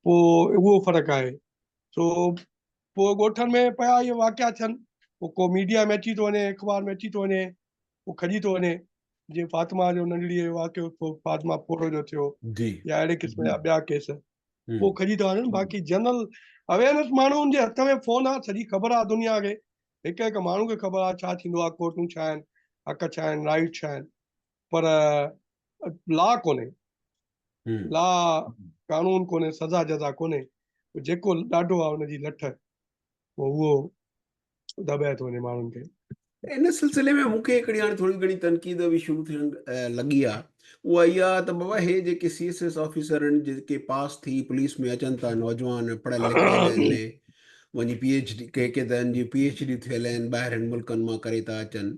پوء اهو فرق آهي سو پوء ڳوٺن ۾ پيا اهي واقعا ٿين پوء ڪو ميڊيا ۾ اچي ٿو وڃي اخبار ۾ اچي ٿو وڃي پوء کڄي ٿو وڃي جيئن فاطمه جو ننڍڙي جو واقعو ٿيو فاطمه ڦورو جو ٿيو يا اهڙي قسم جا ٻيا ڪيس پوء کڄي ٿا وڃن باقي جنرل اويئرنيس ماڻهن جي هٿ ۾ فون آهي سڄي خبر آهي دنيا کي هڪ هڪ ماڻهو کي خبر آهي ڇا ٿيندو آهي ڪورٽون ڇا آهن حق ڇا آهن رائٽ ڇا آهن پر لا ڪونهي لا قانون ڪونهي سزا جزا ڪونهي جيڪو ڏاڍو آهي ان جي لٺ پوء اهو دٻائي ٿو وڃي ماڻهن کي. ان سلسلي ۾ مون کي هڪڙي هاڻي ٿوري گهڻي تنقيد به شروع ٿيڻ لڳي آهي اها اها آهي ته بابا هي جيڪي سي ايس ايس آفيسر آهن جيڪي پاس ٿي پوليس ۾ اچن ٿا نوجوان پڙهيل لکيل آهن وڃي پي ايڇ ڊي ڪي ڪي ته جي پي ايڇ ڊي ٿيل آهن ٻاهرين ملڪن مان ڪري ٿا اچن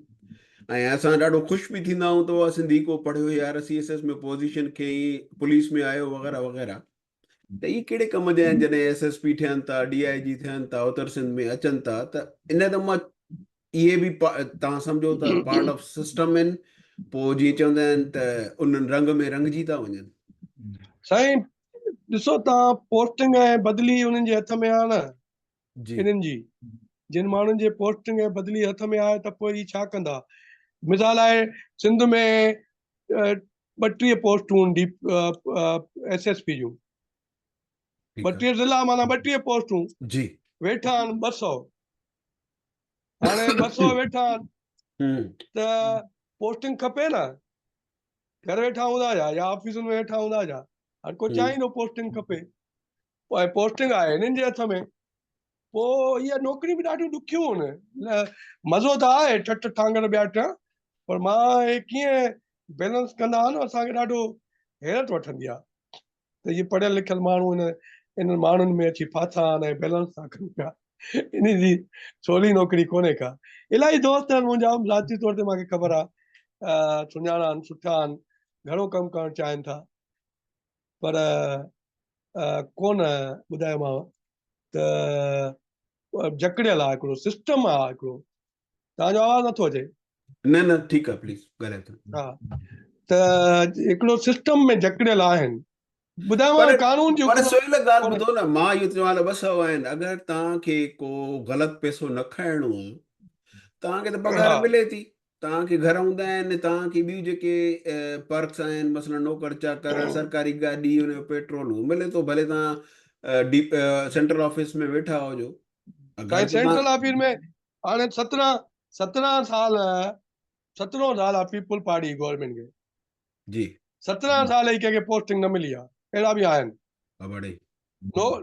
۽ اسان ڏاڍو خوش به ٿيندا آهيون ته بابا سنڌي ڪو پڙهيو يار سي ايس ايس ۾ پوزيشن کنئي پوليس ۾ آيو وغيره وغيره ته اهي ڪهڙي ڪم جا آهن جڏهن ايس ايس پي ٺهن ٿا ڊي I جي ٿين ٿا اتر سنڌ ۾ اچن ٿا ته ان ته مان اهي به توهان سمجهو ته پارٽ آف سسٽم آهن پوء جيئن چوندا آهن ته انهن رنگ ۾ رنگجي ٿا وڃن. سائين ڏسو توهان پوسٽنگ ۽ بدلي انهن جي هٿ ۾ آهي نه انهن جي جن ماڻهن جي پوسٽنگ ۽ بدلي هٿ ۾ آهي ته پوء هي ڇا ڪندا مثال آهي سنڌ ۾ 32 پوسٽون ڊي ايس ايس پي جون 32 ضلع معنيٰ 32 پوسٽون جي ويٺا آهن 200 هاڻي 200 ويٺا آهن ته پوسٽنگ کپي نه گهر ويٺا هوندا ڇا يا آفيسن ۾ ويٺا هوندا ڇا هر ڪو چاهيندو پوسٽنگ کپي پوء پوسٽنگ آهي هنن جي هٿ ۾ پوء اها نوڪريون به ڏاڍيون ڏکيون آهن مزو ته آهي ٺٺ ٺانگر ٻيا ٽيان پر مان هي ڪيئن بيلنس ڪندا آهن اسان کي ڏاڍو حيرت وٺندي آهي ته اهي پڙهيل لکيل ماڻهو ان انهن ماڻهن ۾ اچي ڦاٿا آهن ۽ بيلنس ٿا ڪن پيا ان جي سولي نوڪري ڪونهي ڪا الاهي دوست آهن منهنجا ذاتي طور تي مانکي خبر آهي سڃاڻا آهن سٺا آهن گهڻو ڪم ڪرڻ چاهين ٿا پر ڪونه ٻڌايومانو ته جڪڙيل آهي هڪڙو سسٽم آهي هڪڙو توهان جو آواز نٿو اچي. نه نه ٺيڪ آهي پليز ڳالهايو ٿا. ها ته هڪڙو سسٽم ۾ جڪڙيل آهن ٻڌايومانو قانون جي پر سهيل ڳالهه ٻڌو نه مان اهو چوان ته 200 آهن اگر توهان کي ڪو غلط پئسو نه کائڻو آهي توهان کي ته پگهار ملي ٿي توهان کي گهر هوندا آهن، توهان کي ٻيون جيڪي پرڪس آهن مثلا نوڪر چاڪر، سرڪاري گاڏي، ان جو پيٽرول اهو ملي ٿو ڀلي توهان ڊي سينٽرل آفيس ۾ ويٺا هجو. سائين سينٽرل آفيس ۾ هاڻي 17 17 سال 17 سال آ پيپل پارٽي گورنمينٽ کي جي 17 سال ئي ڪنهن کي پوسٽنگ نه ملي آ اهڙا به آهن. ابڙي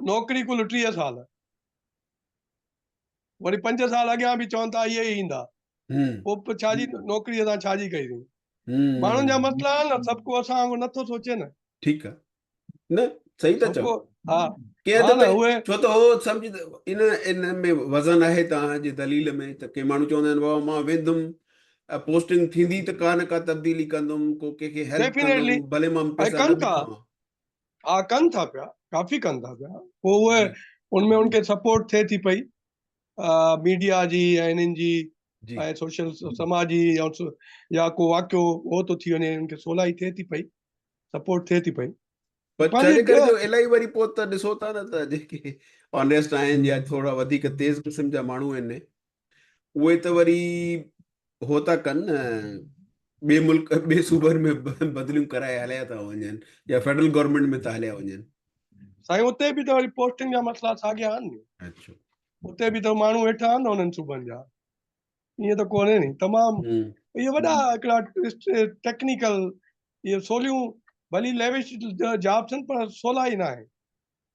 نوڪري ڪل 30 سال وري 5 سال اڳيان به چون ٿا اهي ئي ايندا پوء ڇا جي نوڪري اسان ڇا جي ڪئي سين ماڻهن جا مسئلا آهن نه سڀ ڪو اسان وانگر نٿو سوچي نه ٺيڪ آ نه صحيح ٿا چئو ها ڪي ته ڇو ته هو سمجھ ان ان ۾ وزن آهي توهان جي دليل ۾ ته ڪي ماڻهو چوندا آهن بابا مان ويندم پوسٽنگ ٿيندي ته ڪا نه ڪا تبديلي ڪندم، ڪو ڪنهن کي هيلپ ڪندم، ڀلي مان پئسا نه به کاوان. ها ڪن ٿا پيا، ڪافي ڪن ٿا پيا. پوء اهي ان ۾ ان کي سپورٽ ٿئي ٿي پئي ميڊيا جي ۽ انهن جي ۽ سوشل سماجي يا ڪو واقعو اهو ٿو ٿي وڃي ان کي سولائي ٿئي ٿي پئي، سپورٽ ٿئي ٿي پئي. پر ڇاجي ڪري جو الائي وري پوء ته ڏسو ٿا نه ته جيڪي آنيسٽ آهن يا ٿورا وڌيڪ تيز قسم جا ماڻهو آهن اهي ته وري هو ٿا ڪن ٻئي ملڪ ٻئي صوبن ۾ بدليون ڪرائي هليا ٿا وڃن يا فيڊرل گورنمينٽ ۾ ٿا هليا وڃن. سائين اتي به ته وري پوسٽنگ جا مسئلا ساڳيا آهن ني. اڇا. اتي به ته ماڻهو ويٺا آهن نه انهن صوبن جا، ائين ته ڪونهي ني. تمام اهي وڏا هڪڙا ٽيڪنيڪل اهي سوليون ڀلي ليوش جابس آهن پر سولا ئي ناهي.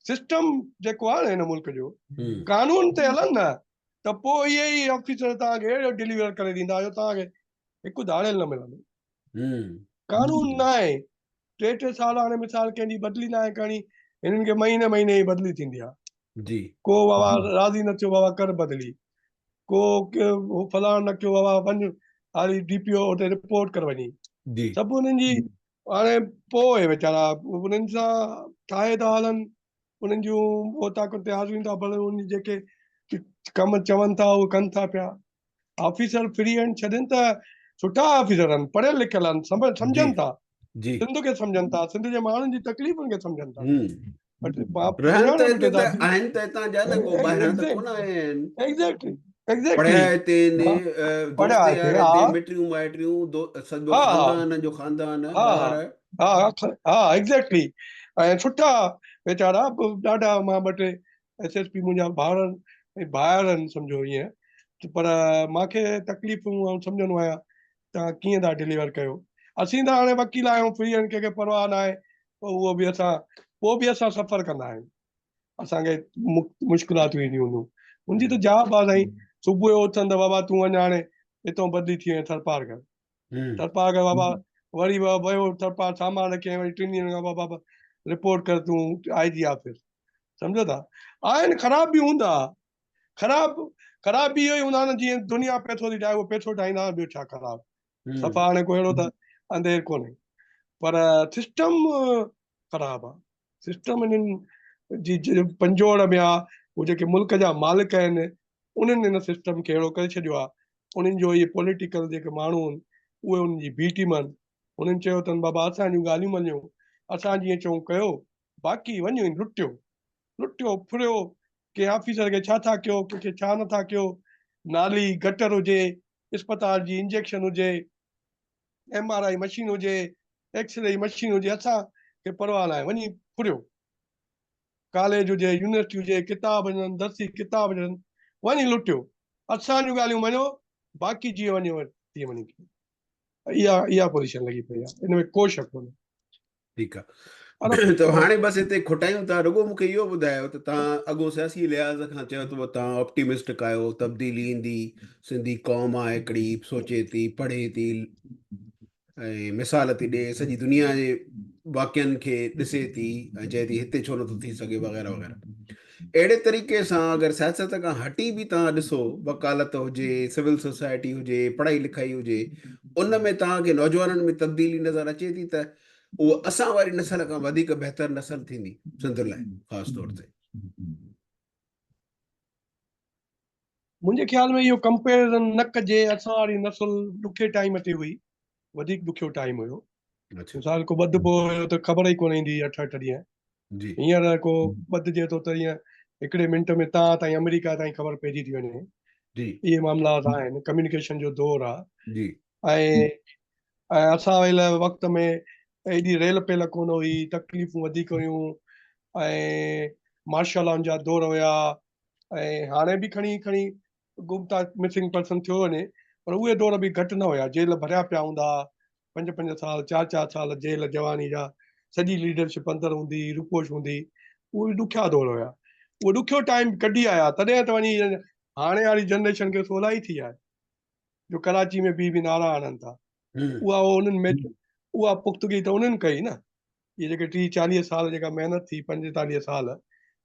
سسٽم جيڪو آهي نه هن ملڪ جو قانون تي هلن نه ته پوء اهي ئي آفيسر توهان کي اهڙو ڊليور ڪري ڏيندا جو توهان کي هڪ ڌاڙيل نه ملندو. قانون ناهي، ٽي ٽي سال هاڻي مثال ڪنهن جي بدلي ناهي ڪرڻي، هنن کي مهيني مهيني جي بدلي ٿيندي آهي. جي. ڪو بابا راضي نه ٿيو بابا ڪر بدلي، ڪو فلاڻ نه ڪيو بابا وڃ هالي ڊي پي او اتي رپورٽ ڪر وڃي. جي. سڀ انهن جي هاڻي پوء ويچارا انهن سان ٺاهي ٿا هلن، انهن جون اوطاقن تي حاضريون ٿا ڀرن، انهن جيڪي ڪم چون ٿا اهي ڪن ٿا پيا. آفيسر فري هينڊ ڇڏين ته سٺا آفيسر آهن، پڙهيل لکيل آهن، سمجهن ٿا، سنڌ کي سمجهن ٿا، سنڌ جي ماڻهن جي تڪليفن کي سمجهن ٿا. رهن ته هتي ته آهن ته هتان جا نه، ڪو ٻاهران ته ڪونه آيا آهن. پڙهيا هتي آهن، دوست يار هتي، مٽيون مائٽيون، سڄو خاندان هنن جو خاندان ٻار. ها ها ايگزيڪٽلي. ۽ سٺا ويچارا ڏاڍا، مان ٻه ٽي ايس ايس پي منهنجا ڀائر ۽ ڀائر آهن سمجهو ائين، پر مانکي تڪليفون آئون سمجهندو آهيان توهان ڪيئن ٿا ڊليور ڪيو. اسين ته هاڻي وڪيل آهيون، فري آهن، ڪنهن کي پرواهه ناهي، اهو به اسان پوء به اسان سفر ڪندا آهيون، اسان کي مشڪلاتون اينديون هونديون. منهنجي ته جاب آهي سائين، صبح جو اٿن ته بابا تون وڃ هاڻي هتون بدلي ٿي وئين ٿرپارڪر، ٿرپارڪر بابا وري ويو ٿرپار سامان رکيائين، وري ٽن ڏينهن کان بابا رپورٽ ڪر تون آء جي آفيس. سمجهو ٿا؟ آهن خراب به هوندا، خراب خراب به اهو ئي هوندا نه جيئن دنيا پئسو ٿي ٺاهي، اهو پئسو ٺاهيندا، ٻيو ڇا خراب. صفا هاڻي ڪو اهڙو ته انڌير ڪونهي، پر سسٽم خراب آ. سسٽم انهن جي پنجوڙ ۾ آ، هو جيڪي ملڪ جا مالڪ آهن انهن هن سسٽم کي اهڙو ڪري ڇڏيو آ. انهن جو اهي پوليٽيڪل جيڪي ماڻهو آهن اهي انهن جي بي ٽيم آهن. انهن چيو اٿن بابا اسان جون ڳالهيون مڃيو، اسان جيئن چئون ڪيو، باقي وڃو ۽ لٽيو، لٽيو ڦريو، ڪنهن آفيسر کي ڇا ٿا ڪيو، ڪنهن کي ڇا نٿا ڪيو، نالي گٽر هجي، اسپتال جي انجيڪشن هجي، ايم آر I machine هجي، ايڪسري جي مشين هجي، اسان کي پرواهه ناهي، وڃي ڦريو. ڪاليج هجي، يونيورسٽي هجي، ڪتاب هجن، درسي ڪتاب هجن، وڃي لٽيو. اسان جون ڳالهيون مڃو، باقي جيئن وڃيو تيئن وڃي ڪيو. اها اها پوزيشن لڳي پئي آهي، ان ۾ ڪو شڪ ڪونهي. ٺيڪ آ ته هاڻي بس هتي کٽايون ٿا. رڳو مون کي اهو ٻڌايو ته توهان اڳو سياسي لحاظ کان چيو ته توهان آپٽيمسٽڪ آهيو، تبديلي ايندي، سنڌي قوم آ هڪڙي، سوچي ٿي، پڙهي ٿي ۽ مثال ٿي ڏي، سڄي دنيا جي واقعن کي ڏسي ٿي ۽ چئي ٿي هتي ڇو نٿو ٿي سگهي وغيره وغيره. اهڙي طريقي سان اگر سياست کان هٽي به توهان ڏسو، وڪالت هجي، سول سوسائٽي هجي، پڙهائي لکائي هجي، ان ۾ توهان کي نوجوانن ۾ تبديلي نظر اچي ٿي ته اهو اسان واري نسل کان وڌيڪ بهتر نسل ٿيندي سنڌ لاء خاص طور تي. منهنجي خيال ۾ اهو ڪمپيرزن نه ڪجي، اسان واري نسل ڏکي ٽائيم تي هئي، وڌيڪ ڏکيو ٽائيم هيو. مثال ڪو ٻڌبو هيو ته خبر ئي ڪونه ايندي هئي اٺ اٺ ڏينهن، هينئر ڪو ٻڌجي ٿو ته ائين هڪڙي منٽ ۾ تان تائين آمريڪا تائين خبر پئجي ٿي وڃي. اهي معاملا آهن، ڪميونيڪيشن جو دور آهي. ۽ اسان ويل وقت ۾ ايڏي ريل پيل ڪونه هئي، تڪليفون وڌيڪ هيون ۽ مارشل لائن جا دور هيا. ۽ هاڻي به کڻي کڻي گم ٿا مسنگ پرسن ٿيو وڃي، پر اهي دور به گهٽ نه هيا. جيل ڀريا پيا هوندا ها، پنج پنج سال چار چار سال جيل جواني جا، سڄي ليڊرشپ اندر هوندي هئي، روپوش هوندي هئي. اهي به ڏکيا دور هيا، اهو ڏکيو ٽائيم ڪڍي آيا، تڏهن ته وڃي هاڻي واري جنريشن کي سولائي ٿي آهي جو ڪراچي ۾ بيهي به نعرا هڻن ٿا. اها انهن ۾ اها پختگي ته انهن ڪئي نه، اهي جيڪي ٽيهه چاليهه سال جيڪا محنت ٿي، پنجيتاليهه سال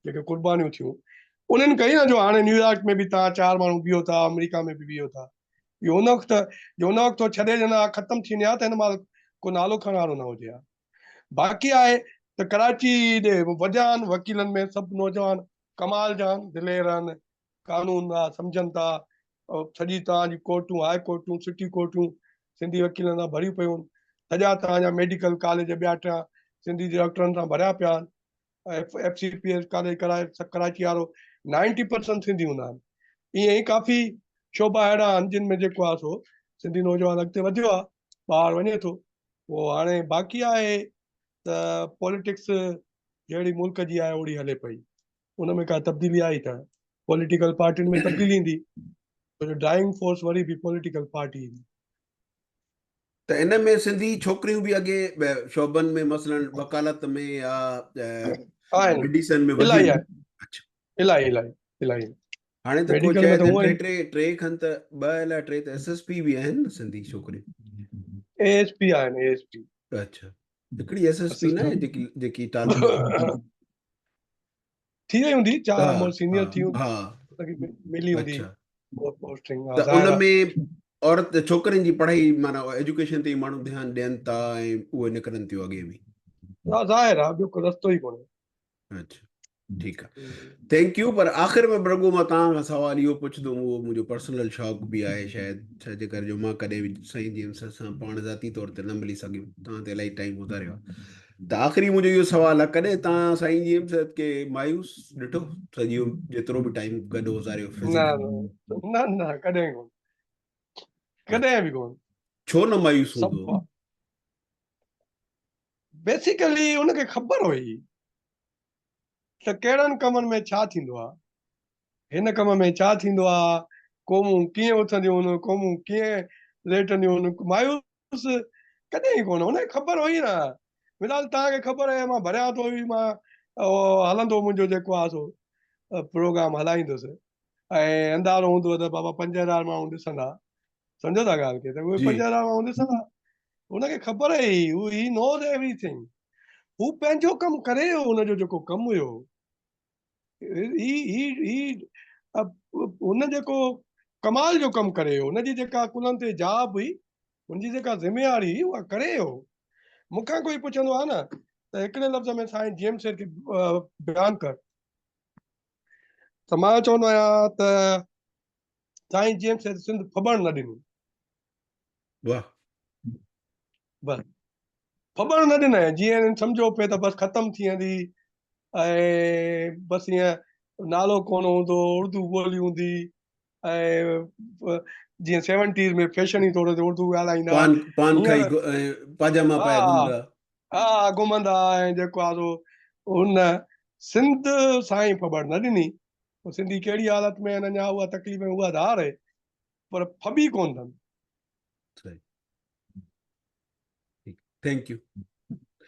جيڪي قربانيون ٿيون انهن ڪئي نه، جو هاڻي نيويارڪ ۾ به توهان چار ماڻهو بيهو ٿا، آمريڪا ۾ به بيهو ٿا. اهو ان وقت جو ان وقت ڇڏي ڏين ها ختم ٿي وڃي ها ته هن مهل ڪو نالو کڻڻ وارو نه هجي ها. باقي آهي ته ڪراچي ڏي وڌيا آهن وڪيلن ۾ سڀ نوجوان ڪمال جا آهن، دلير آهن، قانون آ سمجهن ٿا، سڄي توهان جي ڪورٽون هاء ڪورٽون سٽي ڪورٽون سنڌي وڪيلن سان ڀريون پيون آهن، سڄا توهان جا ميڊيڪل ڪاليج ٻيا ٽيا سنڌي ڊاڪٽرن سان ڀريا پيا آهن، F C P S college Karachi وارو 90% سنڌي هوندا آهن. ائين ئي ڪافي شعبا اهڙا آهن جن ۾ جيڪو آهي سو سنڌي نوجوان اڳتي وڌيو آهي، ٻاهر وڃي ٿو. پوء هاڻي باقي آهي ته پوليٽڪس جهڙي ملڪ جي آهي اوڙي هلي پئي، ان ۾ ڪا تبديلي آئي ته پوليٽيڪل پارٽين ۾ تبديلي ايندي، ڇو جو ڊرائيونگ فورس وري به پوليٽيڪل پارٽي ايندي. ته ان ۾ سنڌي ڇوڪريون به اڳي شعبن ۾ مثلا وڪالت ۾ يا ميڊيسن ۾ الاهي آهن. الاهي الاهي الاهي. هاڻي ته ڪو چئي ته ٽي ٽي ٽي کن ته ٻه الاء ٽي ته ايس ايس پي به آهن نه سنڌي ڇوڪريون. اي ايس پي آهن، اي ايس پي. اڇا هڪڙي ايس ايس پي نه جيڪي جيڪي ٽالپر ٿي وئي هوندي، چار مور سينيئر ٿي هوندي، ان کي ملي هوندي پوسٽنگ. ته ان ۾ عورت ڇوڪرين جي پڙهائي معنيٰ ايجوڪيشن تي ماڻهو ڌيان ڏين ٿا ۽ اهي نڪرن ٿيون اڳي به. ها ظاهر آهي، ٻيو ڪو رستو ئي ڪونهي. اڇا ٺيڪ آهي، thank you. پر آخر ۾ رڳو مان توهان کان سوال اهو پڇندم، اهو منهنجو پرسنل شوق به آهي شايد، ڇا جي ڪري جو مان ڪڏهن به سائين جي ايم سر سان پاڻ ذاتي طور تي نه ملي سگهيم، توهان تي الاهي ٽائيم گذاريو آهي. ته آخري منهنجو اهو سوال آهي، ڪڏهن توهان سائين جي ايم سيد کي مايوس ڏٺو؟ سڄي جيترو به ٽائيم گڏ گذاريو؟ نه نه نه، ڪڏهن ڪون، ڪڏهن به ڪون. ڇو نه مايوس هوندو؟ بيسيڪلي ان کي خبر هئي ته ڪهڙن ڪمن ۾ ڇا ٿيندو آهي، هن ڪم ۾ ڇا ٿيندو آهي، قومون ڪيئن اٿنديون، قومون ڪيئن ليٽنديون. مايوس ڪڏهن ئي ڪونه، هن کي خبر هئي نه. مثال توهان کي خبر آهي مان ڀريان ٿو، هي مان هلندو منهنجو جيڪو آهي سو پروگرام هلائيندس، ۽ اندازو هوندو ته بابا 5000 ماڻهو ڏسندا، سمجهو ٿا ڳالهه کي، ته اهي 5000 ماڻهو ڏسندا. هن کي خبر هئي، هو هي نوز ايوري ٿنگ. هو پنهنجو ڪم ڪري ويو، هن جو جيڪو ڪم هيو، هي هي هي هن جيڪو ڪمال جو ڪم ڪري ويو، هن جي جيڪا ڪلهن تي جاب هئي، هن جي جيڪا ذميواري هئي اها ڪري ويو. مون کان ڪوئي پڇندو آهي نه ته هڪڙي لفظ ۾ سائين جي ايم سيد کي بيان ڪر، ته مان چوندو آهيان ته سائين جي ايم سيد سنڌ ڦٻڻ نه ڏني. واھ. بس ڦٻڻ نه ڏنائين، جيئن هنن سمجهيو پئي ته بس ختم ٿي ويندي ۽ بس ائين نالو ڪونه هوندو، اردو ٻولي هوندي ۽ جيئن سيونٽيز ۾ فيشن ئي ٿورو اردو ڳالهائيندا، پان پان کائي پاجاما پائي گهمندا، ها گهمندا، ۽ جيڪو آ سو هن سنڌ سائين ڦٻڻ نه ڏني. سنڌي ڪهڙي حالت ۾ آهن اڃا اها تڪليف ۽ اها ڌار آهي، پر ڦٻي ڪونه اٿن. صحيح، thank you.